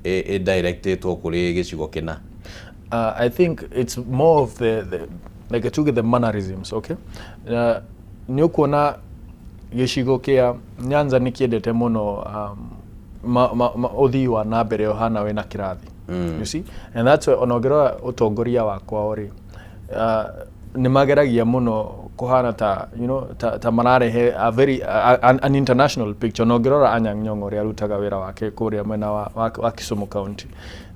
ĩ directĩtwo kũrĩ gĩcigo kĩna?
I think it's more of the like tuge the mannerisms, okay? Nĩ ũkuona gĩcigo kĩa Nyanza nĩ kĩendete mũno ũthii wa na mbere ũhana wĩna kĩrathi. You see, and that's why ona ũngĩrora ũtongoria wa kwao rĩ, nĩ mageragia mũno kũhana ta ta mararehe a very an international picture. Na ũngĩrora Anyang' Nyong'o ũrĩa arutaga wĩra wake kũrĩa mwena wa Kisumu County,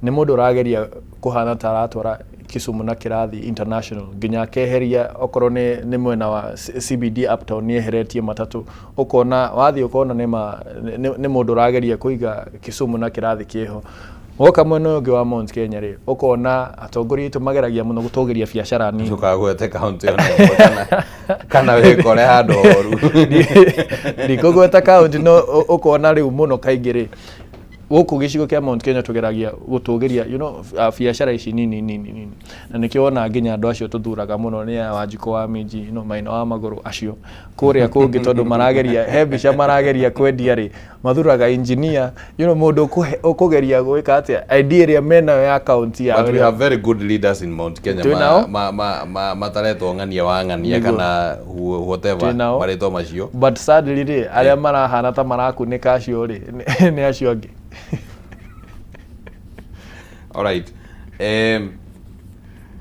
nĩ mũndũ ũrageria kũhana ta aratwara Kisumu na kĩrathi international, nginya akeheria okorwo nĩ mwena wa CBD uptown, nĩ eheretie matatũ, ũkona wathiĩ ũkona nĩ mũndũ ũrageria kũiga Kisumu na kĩrathi kĩho. Woka mwena ũyũ ũngĩ wa Mount Kenya rĩ, ũkona atongoria aitũ mageragia mũno gũtũgĩria biacara nini.
Ndũkagwete kaunti ona ĩmwe kana wĩkore handũ horu.
Ndikũgweta kaunti, no ũkona rĩu mũno kaingĩ rĩ, Gũkũ gĩcigo kĩa Mount Kenya tũgeragia gũtũgĩria biacara ici nini nini nini, na nĩkĩo wona nginya andũ acio tũthuraga mũno nĩ aya Wanjikũ wa Minji, Maina wa Magũrũ, acio kũrĩa kũngĩ, tondũ marageria he mbica marageria kwendia rĩ, mathuraga engineer, mũndũ ũkũgeria gwĩka atĩa idea ĩrĩa menayo ya kaunti yao.
But we have very good leaders in Mount Kenya.
Twĩ nao.
Mataretwo ng'ania wa ng'ania kana whatever.
Twĩ nao.
Marĩtwa macio.
But sadly rĩ, arĩa marahana ta marakunĩka acio rĩ, nĩ acio angĩ.
Alright.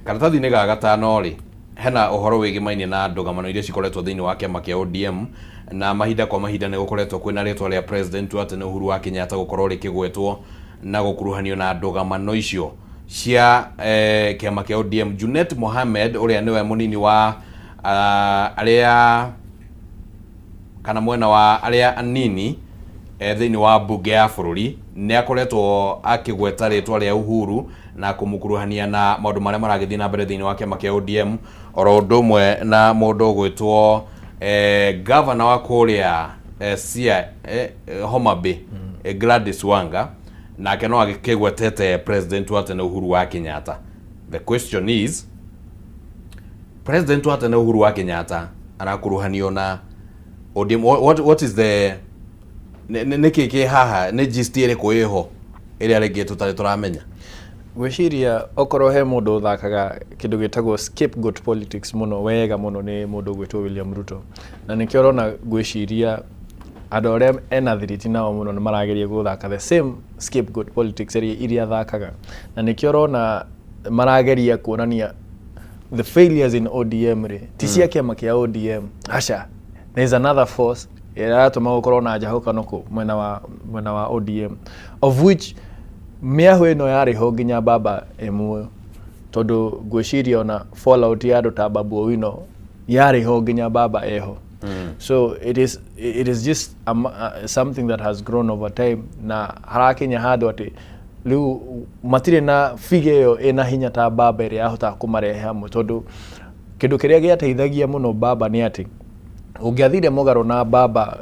Karatathi-inĩ ga gatano rĩ, hena ũhoro wĩgĩmainie na ndũgamano iria cikoretwo thĩinĩ wa kĩama kĩa ODM, na mahinda kwa mahinda nĩ gũkoretwo kwĩna rĩtwa rĩa president wa tene Uhuru wa Kenyatta gũkorwo rĩkĩgwetwo na gũkuruhanio na ndũgamano icio cia kĩama kĩa ODM. Junet Mohamed, ũrĩa nĩwe mũnini wa arĩa kana mwena wa arĩa anini thĩinĩ wa mbunge ya bũrũri, nĩ akoretwo akĩgweta rĩtwa rĩa Uhuru na kũmũkuruhania na maũndũ marĩa maragĩthiĩ na mbere thĩinĩ wa kĩama kĩa ODM, oro ũndũ ũmwe na mũndũ ũgwĩtwo gavana wa kũrĩa Siaya, Homa Bay, Gladys Wanga, nake no agĩkĩgwetete president wa tene Uhuru wa Kenyatta. The question is, president wa tene Uhuru wa Kenyatta arakuruhanio na ODM, what is the nĩ kĩ kĩ haha? Nĩ gist ĩrĩkũ ĩho ĩrĩa rĩngĩ tũtarĩ tũramenya?
Gwĩciria okorwo he mũndũ ũthakaga kĩndũ gĩtagwo scapegoat politics mũno wega mũno, nĩ mũndũ ũgwĩtwo William Ruto, na nĩkĩo ũrona ngwĩciria andũ arĩa ena thiriti nao mũno nĩ marageria gũthaka the same scapegoat politics iria athakaga, na nĩkĩo ũrona marageria kuonania the failures in ODM rĩ ti cia kĩama kĩa ODM. Aca, there is another force ĩrĩa ĩratũma gũkorwo na njahũkano kũ mwena wa ODM, of which mĩahũ ĩno yarĩ ho nginya baba e muoyo, tondũ ngwĩciria ona fallout ya andũ ta Babu Owino yarĩ ho nginya baba eho. So it is just something that has grown over time, na harakinya handũ atĩ rĩu matirĩ na figure ĩyo ĩna hinya ta baba ĩrĩa yahotaga kũmarehe hamwe, tondũ kĩndũ kĩrĩa gĩateithagia mũno baba nĩ atĩ ũngĩathire mũgarũ na baba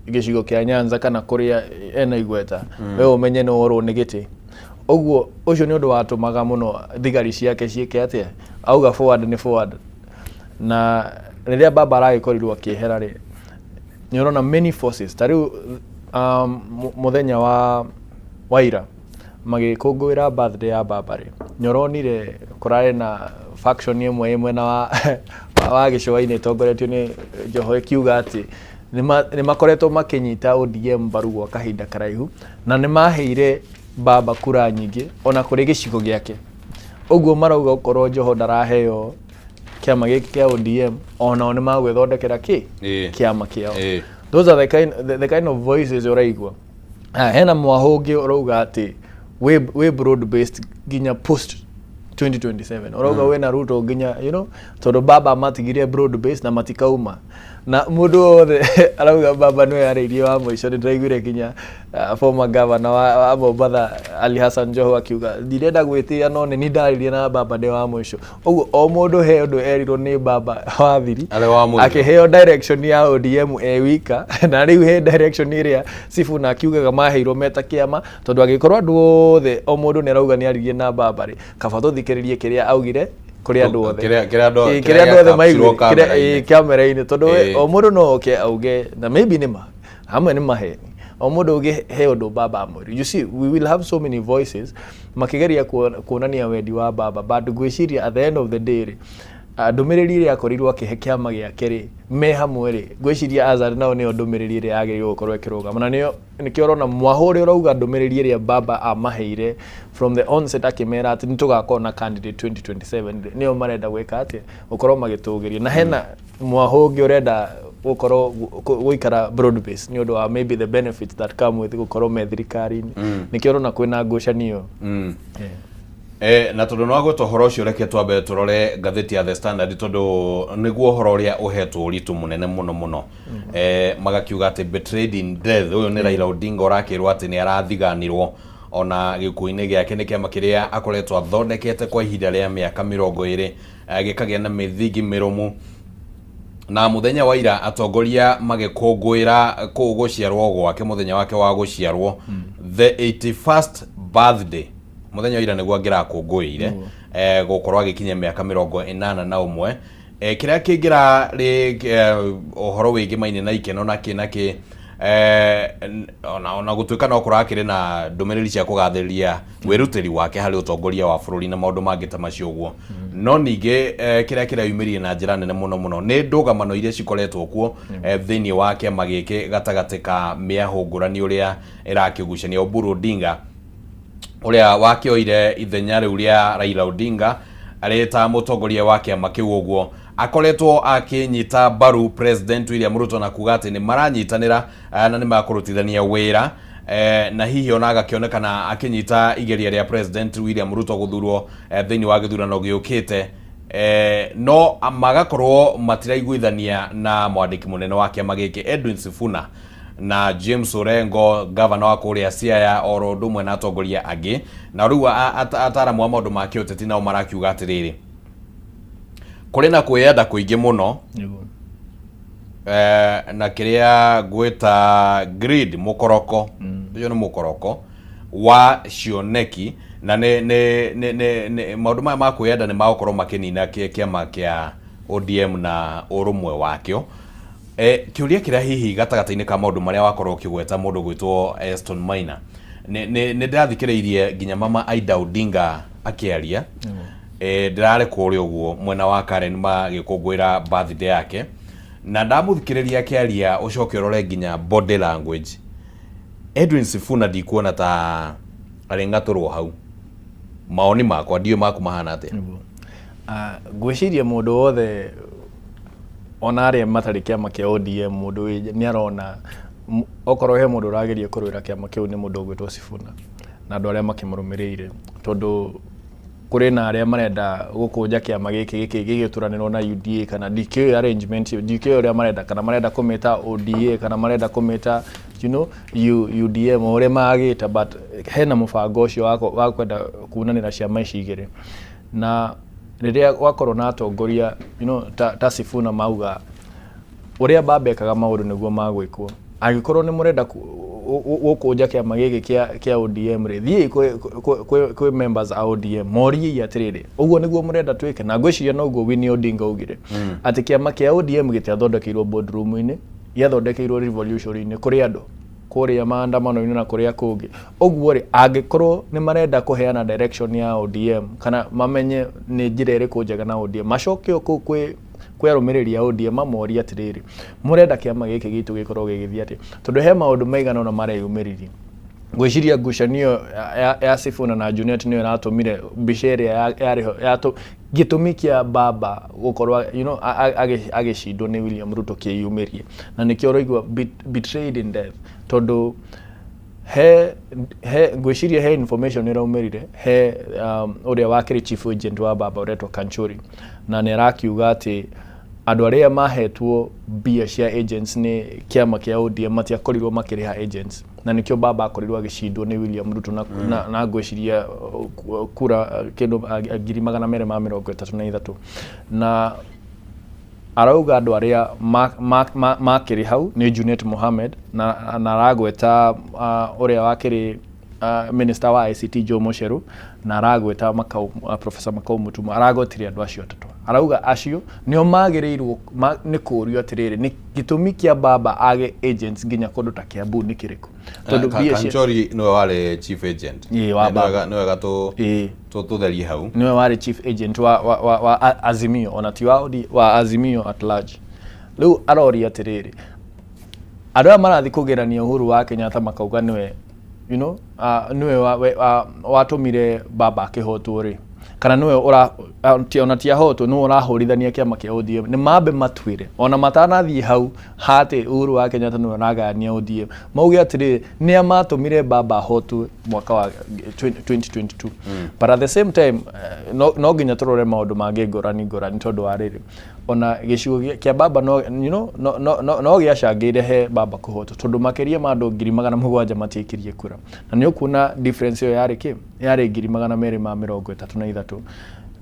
gĩcigo kĩa Nyanza kana kũrĩa ena igweta, we ũmenye nĩ worwo nĩ gĩtĩ. Ũguo ũcio nĩ ũndũ watũmaga mũno thigari ciake ciĩke atĩa, auga forward nĩ forward. Na rĩrĩa baba aragĩkorirwo akĩehera rĩ, nĩ ũrona many forces ta rĩu mũthenya wa waira magĩkũngũĩra birthday ya baba rĩ, nĩ ũronire kũrarĩ na faction ĩmwe ĩ mwena wa gĩcũa-inĩ ĩtongoretio nĩ Joho ĩkiuga atĩ nĩ makoretwo makĩnyita ODM mbaru gwa kahinda karaihu na nĩ maheire baba kura nyingĩ ona kũrĩ gĩcigo gĩake. Ũguo marauga okorwo Joho ndaraheo kĩama gĩkĩ kĩa ODM, onao nĩ magwĩthondekera kĩ kĩama kĩao. Those are the kind of voices ũraigua. Ah, hena mwahũ ũngĩ ũrauga atĩ wĩ broad based nginya post 2027, ũrauga wĩna Ruto nginya tondũ baba matigire broad based na matikauma, na mũndũ wothe arauga baba nĩwe arĩirie wa mũico. Nĩ ndĩraiguire nginya former governor wa Mombatha Ali Hassan Joho akiuga, "Ndirenda gwĩtĩa, no nĩ niĩ ndarĩrie na baba ndĩ wa mũico." Ũguo o mũndũ he ũndũ erirwo nĩ baba wa thiri.
Arĩ wa mũico.
Akĩheo direction ya ODM e wika, na rĩu he direction ĩrĩa Sifuna akiugaga maheirwo meta kĩama, tondũ angĩkorwo andũ othe o mũndũ nĩ arauga nĩ aririe na baba rĩ, kaba tũthikĩrĩrie kĩrĩa augire kũrĩ andũ othe.
Kĩrĩa
Ĩĩ, kĩrĩa andũ othe
gĩa
maiguire
kamera-inĩ.
Ĩĩ, kamera-inĩ, tondũ we, o mũndũ no oke auge na maybe nĩ ma hamwe nĩ maheni, o mũndũ ũngĩ he ũndũ baba amwĩre. You see, we will have so many voices makĩgeria kuonania wendi wa baba, but ngwĩciria at the end of the day rĩ, ndũmĩrĩri ĩrĩa akorirwo akĩhe kĩama gĩake rĩ me hamwe rĩ, ngwĩciria Azar nao nĩyo ndũmĩrĩri ĩrĩa yagĩrĩirwo gũkorwo ĩkĩrũgama, na nĩyo nĩkĩo ũrona mwahũ ũrĩa ũrauga ndũmĩrĩri ĩrĩa baba amaheire from the onset akĩmera atĩ nĩtũgakorwo na candidate 2027 rĩ, nĩyo marenda gwĩka atĩa, gũkorwo magĩtũgĩria, na hena mwahũ ũngĩ ũrenda gũkorwo gũikara broad base nĩ ũndũ wa maybe the benefits that come with gũkorwo me thirikari-inĩ. Nĩkĩo ũrona kwĩna ngucanio. Yeah.
Na tondũ nĩ wagweta ũhoro ũcio, reke twambe tũrore ngathĩti ya The Standard, tondũ nĩguo ũhoro ũrĩa ũhetwo ũritũ mũnene mũno mũno. Magakiuga atĩ "Betrayed in death". Ũyũ nĩ Raila Odinga ũrakĩrwo atĩ nĩ arathiganirwo ona gĩkuũ-inĩ gĩake nĩ kĩama kĩrĩa akoretwo athondekete kwa ihinda rĩa mĩaka 20, gĩkagĩa na mĩthingi mĩrũmu. Na mũthenya wa ira atongoria magĩkũngũĩra kũu gũciarwo gwake, mũthenya wake wa gũciarwo. The 81st birthday mũthenya wa ira nĩguo angĩrakũngũĩire gũkorwo agĩkinyia mĩaka 81. Kĩrĩa kĩngĩrarĩ ũhoro wĩgĩmaine na ikeno na kĩ na kĩ, ona gũtuĩka no kũrakĩrĩ na ndũmĩrĩri cia kũgathĩrĩria wĩrutĩri wake harĩ ũtongoria wa bũrũri na maũndũ mangĩ ta macio ũguo, no ningĩ kĩrĩa kĩreyumĩririe na njĩra nene mũno mũno nĩ ndũgamano iria cikoretwo kuo thĩinĩ wa kĩama gĩkĩ gatagatĩ ka mĩahũ ngũrani ũrĩa ĩrakĩgucania. Oburu Odinga ũrĩa wakĩoire ithenya rĩu rĩa Raila Odinga arĩ ta mũtongoria wa kĩama kĩu ũguo akoretwo akĩnyita mbaru President William Ruto na kuga atĩ nĩ maranyitanĩra na nĩ makũrutithania wĩra, na hihi ona agakĩonekana akĩnyita igeria rĩa President William Ruto gũthurwo thĩinĩ wa gĩthurano gĩũkĩte, no magakorwo matiraiguithania na mwandĩki mũnene wa kĩama gĩkĩ Edwin Sifuna na James Orengo, gavana wa kũrĩa Siaya, oro ũndũ ũmwe na atongoria angĩ. Na rĩu ataaramu a maũndũ ma kĩũteti nao marakiuga atĩrĩrĩ, kũrĩ na kwĩyenda kũingĩ mũno na kĩrĩa ngwĩta greed, mũkoroko ũcio nĩ mũkoroko wa cioneki, na nĩ maũndũ maya ma kwĩyenda nĩ magũkorwo makĩnina kĩama kĩa ODM na ũrũmwe wakĩo. Kĩũria kĩrĩa hihi gatagatĩ-inĩ ka maũndũ marĩa wakorwo ũkĩgweta mũndũ gwĩtwo Eston Maina, nĩ ndĩrathikĩrĩirie nginya mama Aida Odinga akĩaria, ndĩrarĩ kũrĩa ũguo mwena wa Karen magĩkũngũĩra birthday yake, na ndamũthikĩrĩria akĩaria, ũcoke ũrore nginya body language, Edwin Sifuna ndikuona ta arĩ ng'atũrwo hau. Maoni makwa, ndiũĩ maku mahana atĩa.
Nĩguo. Ah, ngwĩciria mũndũ wothe ona arĩa matarĩ kĩama kĩa ODM, mũndũ nĩ arona okorwo he mũndũ ũrageria kũrũĩra kĩama kĩu nĩ mũndũ ũgwĩtwo Sifuna na andũ arĩa makĩmũrũmĩrĩire, tondũ kũrĩ na arĩa marenda gũkũnja kĩama gĩkĩ gĩgĩturanĩrwo na UDA, kana ndikĩũĩ arrangement ĩyo, ndikĩũĩ ũrĩa marenda, kana marenda kũmĩta ODA kana marenda kũmĩta UDM, o ũrĩa magĩta, but hena mũbango ũcio wa kwenda kunanĩra ciama ici igĩrĩ. Na rĩrĩa gwakorwo na atongoria ta Sifuna mauga ũrĩa baba ekaga maũndũ nĩguo magwĩkwo, angĩkorwo nĩ mũrenda gũkũnja kĩama gĩkĩ kĩa ODM rĩ, thiĩi kwĩ members a ODM moriei atĩrĩrĩ, ũguo nĩguo mũrenda twĩke? Na ngwĩciria noguo Winnie Odinga augire atĩ kĩama kĩa ODM gĩtiathondekeirwo boardroom-inĩ, gĩathondekeirwo revolution-inĩ, kũrĩ andũ kũrĩa maandamano-inĩ na kũrĩa kũngĩ. Ũguo rĩ, angĩkorwo nĩ marenda kũheana direction ya ODM kana mamenye nĩ njĩra ĩrĩkũ njega na ODM, macoke o kũu kwĩ arũmĩrĩri a ODM mamorie atĩrĩrĩ, mũrenda kĩama gĩkĩ gitũ gĩkorwo gĩgĩthiĩ atĩa? Tondũ he maũndũ maigana ũna mareyumĩririe. Ngwĩciria ngucanio ya Sifuna na Junet nĩyo ĩratũmire mbica ĩrĩa yarĩ ho gĩtũmi kĩa baba gũkorwo agĩcindwo nĩ William Ruto kĩyumĩrie, na nĩkĩo ũraigua betrayed in death, tondũ he ngwĩciria he information ĩraumĩrire he ũrĩa wakĩrĩ chief agent wa baba ũretwo Kanchuri, na nĩ arakiuga atĩ andũ arĩa mahetwo mbia cia agents nĩ kĩama kĩa ODM matiakorirwo makĩrĩha agents, na nĩkĩo baba akorirwo agĩcindwo nĩ William Ruto na ngwĩciria kura kĩndũ 233,000. Na arauga andũ arĩa makĩrĩ hau nĩ Junet Mohamed, na aragweta ũrĩa wakĩrĩ minister wa ICT Joe Mucheru, na aragweta Professor Makau Mũtuma. Aragwetire andũ acio atatũ, arauga acio nĩo magĩrĩirwo nĩ kũũrio atĩrĩrĩ, nĩ gĩtũmi kĩa baba age agents nginya kũndũ ta Kiambu nĩ kĩrĩkũ? Tondũ mbia cia
Kanchori nĩwe warĩ chief agent.
Ĩĩ, wa
Nĩ
baba.
Nĩ wega tũtherie hau.
Niwe warĩ chief agent wa Azimio, ona ti wa OD, wa Azimio at large. Rĩu aroria atĩrĩrĩ, andũ aya marathiĩ kũgerania Uhuru wa Kenyatta makauga nĩwe nĩwe watũmire baba akĩhotwo rĩ, kana nĩwe ũra ona ti ahotwo, nĩwe ũrahũrithania kĩama kĩa ODM, nĩ mambe matuĩre ona matanathiĩ hau hatĩ Uhuru wa Kenyatta nĩwe ũragayania ODM, mauge atĩrĩrĩ, nĩa matũmire baba ahotwo mwaka wa 2022? But at the same time no nginya tũrore maũndũ mangĩ ngũrani ngũrani, tondũ wa rĩrĩ, ona gĩcigo kĩa baba no, you know, no, no, no, no gĩacangĩire he baba kũhotwo, tondũ makĩria ma andũ 700,000 matiĩkirie kura, na nĩ ũkuona difference ĩyo yarĩ kĩ? Yarĩ 233,000.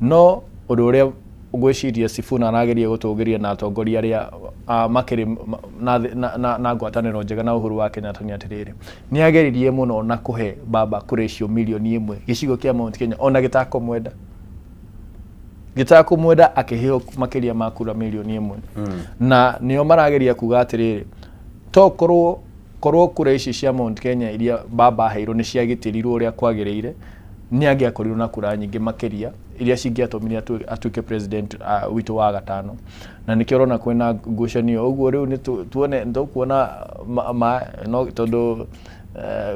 No ũndũ ũrĩa Ngwĩciria Sifuna arageria gũtũgĩria na atongoria arĩa makĩrĩ na, na, na, na ngwatanĩro njega na Uhuru wa Kenyatta nĩ atĩrĩrĩ, nĩ ageririe mũno na kũhe baba kura icio mirioni 1 gĩcigo kĩa Mount Kenya ona gĩtakũmwenda gĩtakũmwenda akĩheo makĩria ma kura mirioni 1. Na nĩo marageria kuga atĩrĩrĩ, to korwo korwo kura ici cia Mount Kenya iria baba aheirwo nĩ ciagitĩrirwo ũrĩa kwagĩrĩire, nĩ angĩakorirwo na kura nyingĩ makĩria iria cingĩatũmire atuĩke president witũ wa gatano. Na nĩkĩo ũrona kwĩna ngucanio ũguo. Rĩu nĩ tuone nĩtũkuona ma, no tondũ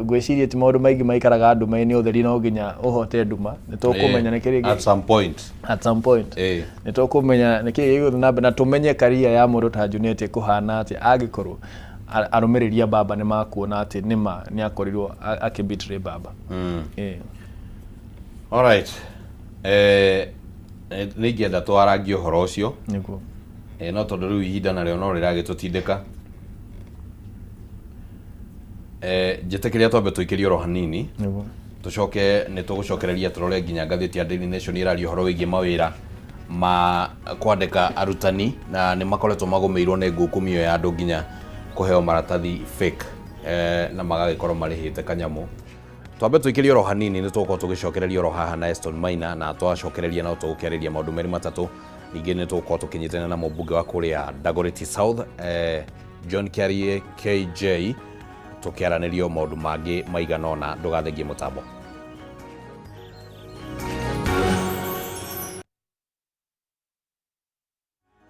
ngwĩciria ti maũndũ maingĩ maikaraga nduma-inĩ ũtheri no nginya ũhote nduma. Nĩ tũkũmenya nĩ kĩrĩ
At some point.
At some point nĩ tũkũmenya nĩ kĩĩ gĩgũthiĩ na mbere na tũmenye career ya mũndũ ta Junet ĩkũhana atĩa angĩkorwo arũmĩrĩri a baba nĩ makuona atĩ nĩma nĩ akorirwo akĩ betray baba.
Alright. Nĩ ingĩenda twarangie ũhoro ũcio.
Nĩguo.
No tondũ rĩu ihinda narĩo no rĩragĩtũtindĩka, njĩtĩkĩria twambe tũikĩrie oro hanini.
Nĩguo.
Tũcoke nĩ tũgũcokereria tũrore nginya ngathĩti ya Daily Nation ĩraria ũhoro wĩgiĩ mawĩra ma kwandĩka arutani, na nĩ makoretwo magũmĩirwo nĩ ngukumio ya andũ nginya kũheo maratathi fake, na magagĩkorwo marĩhĩte kanyamũ. Twambe tũikĩrie oro hanini, nĩ tũgũkorwo tũgĩcokereria oro haha na Eston Maina, na twacokereria no tũgũkĩarĩria maũndũ merĩ matatũ. Ningĩ nĩ tũgũkorwo tũkĩnyitanĩra na mũmbunge wa kũrĩa Dagoretti South, John Kiarie KJ, tũkĩaranĩrio maũndũ mangĩ maigana ũna. Ndũgathengie mũtambo.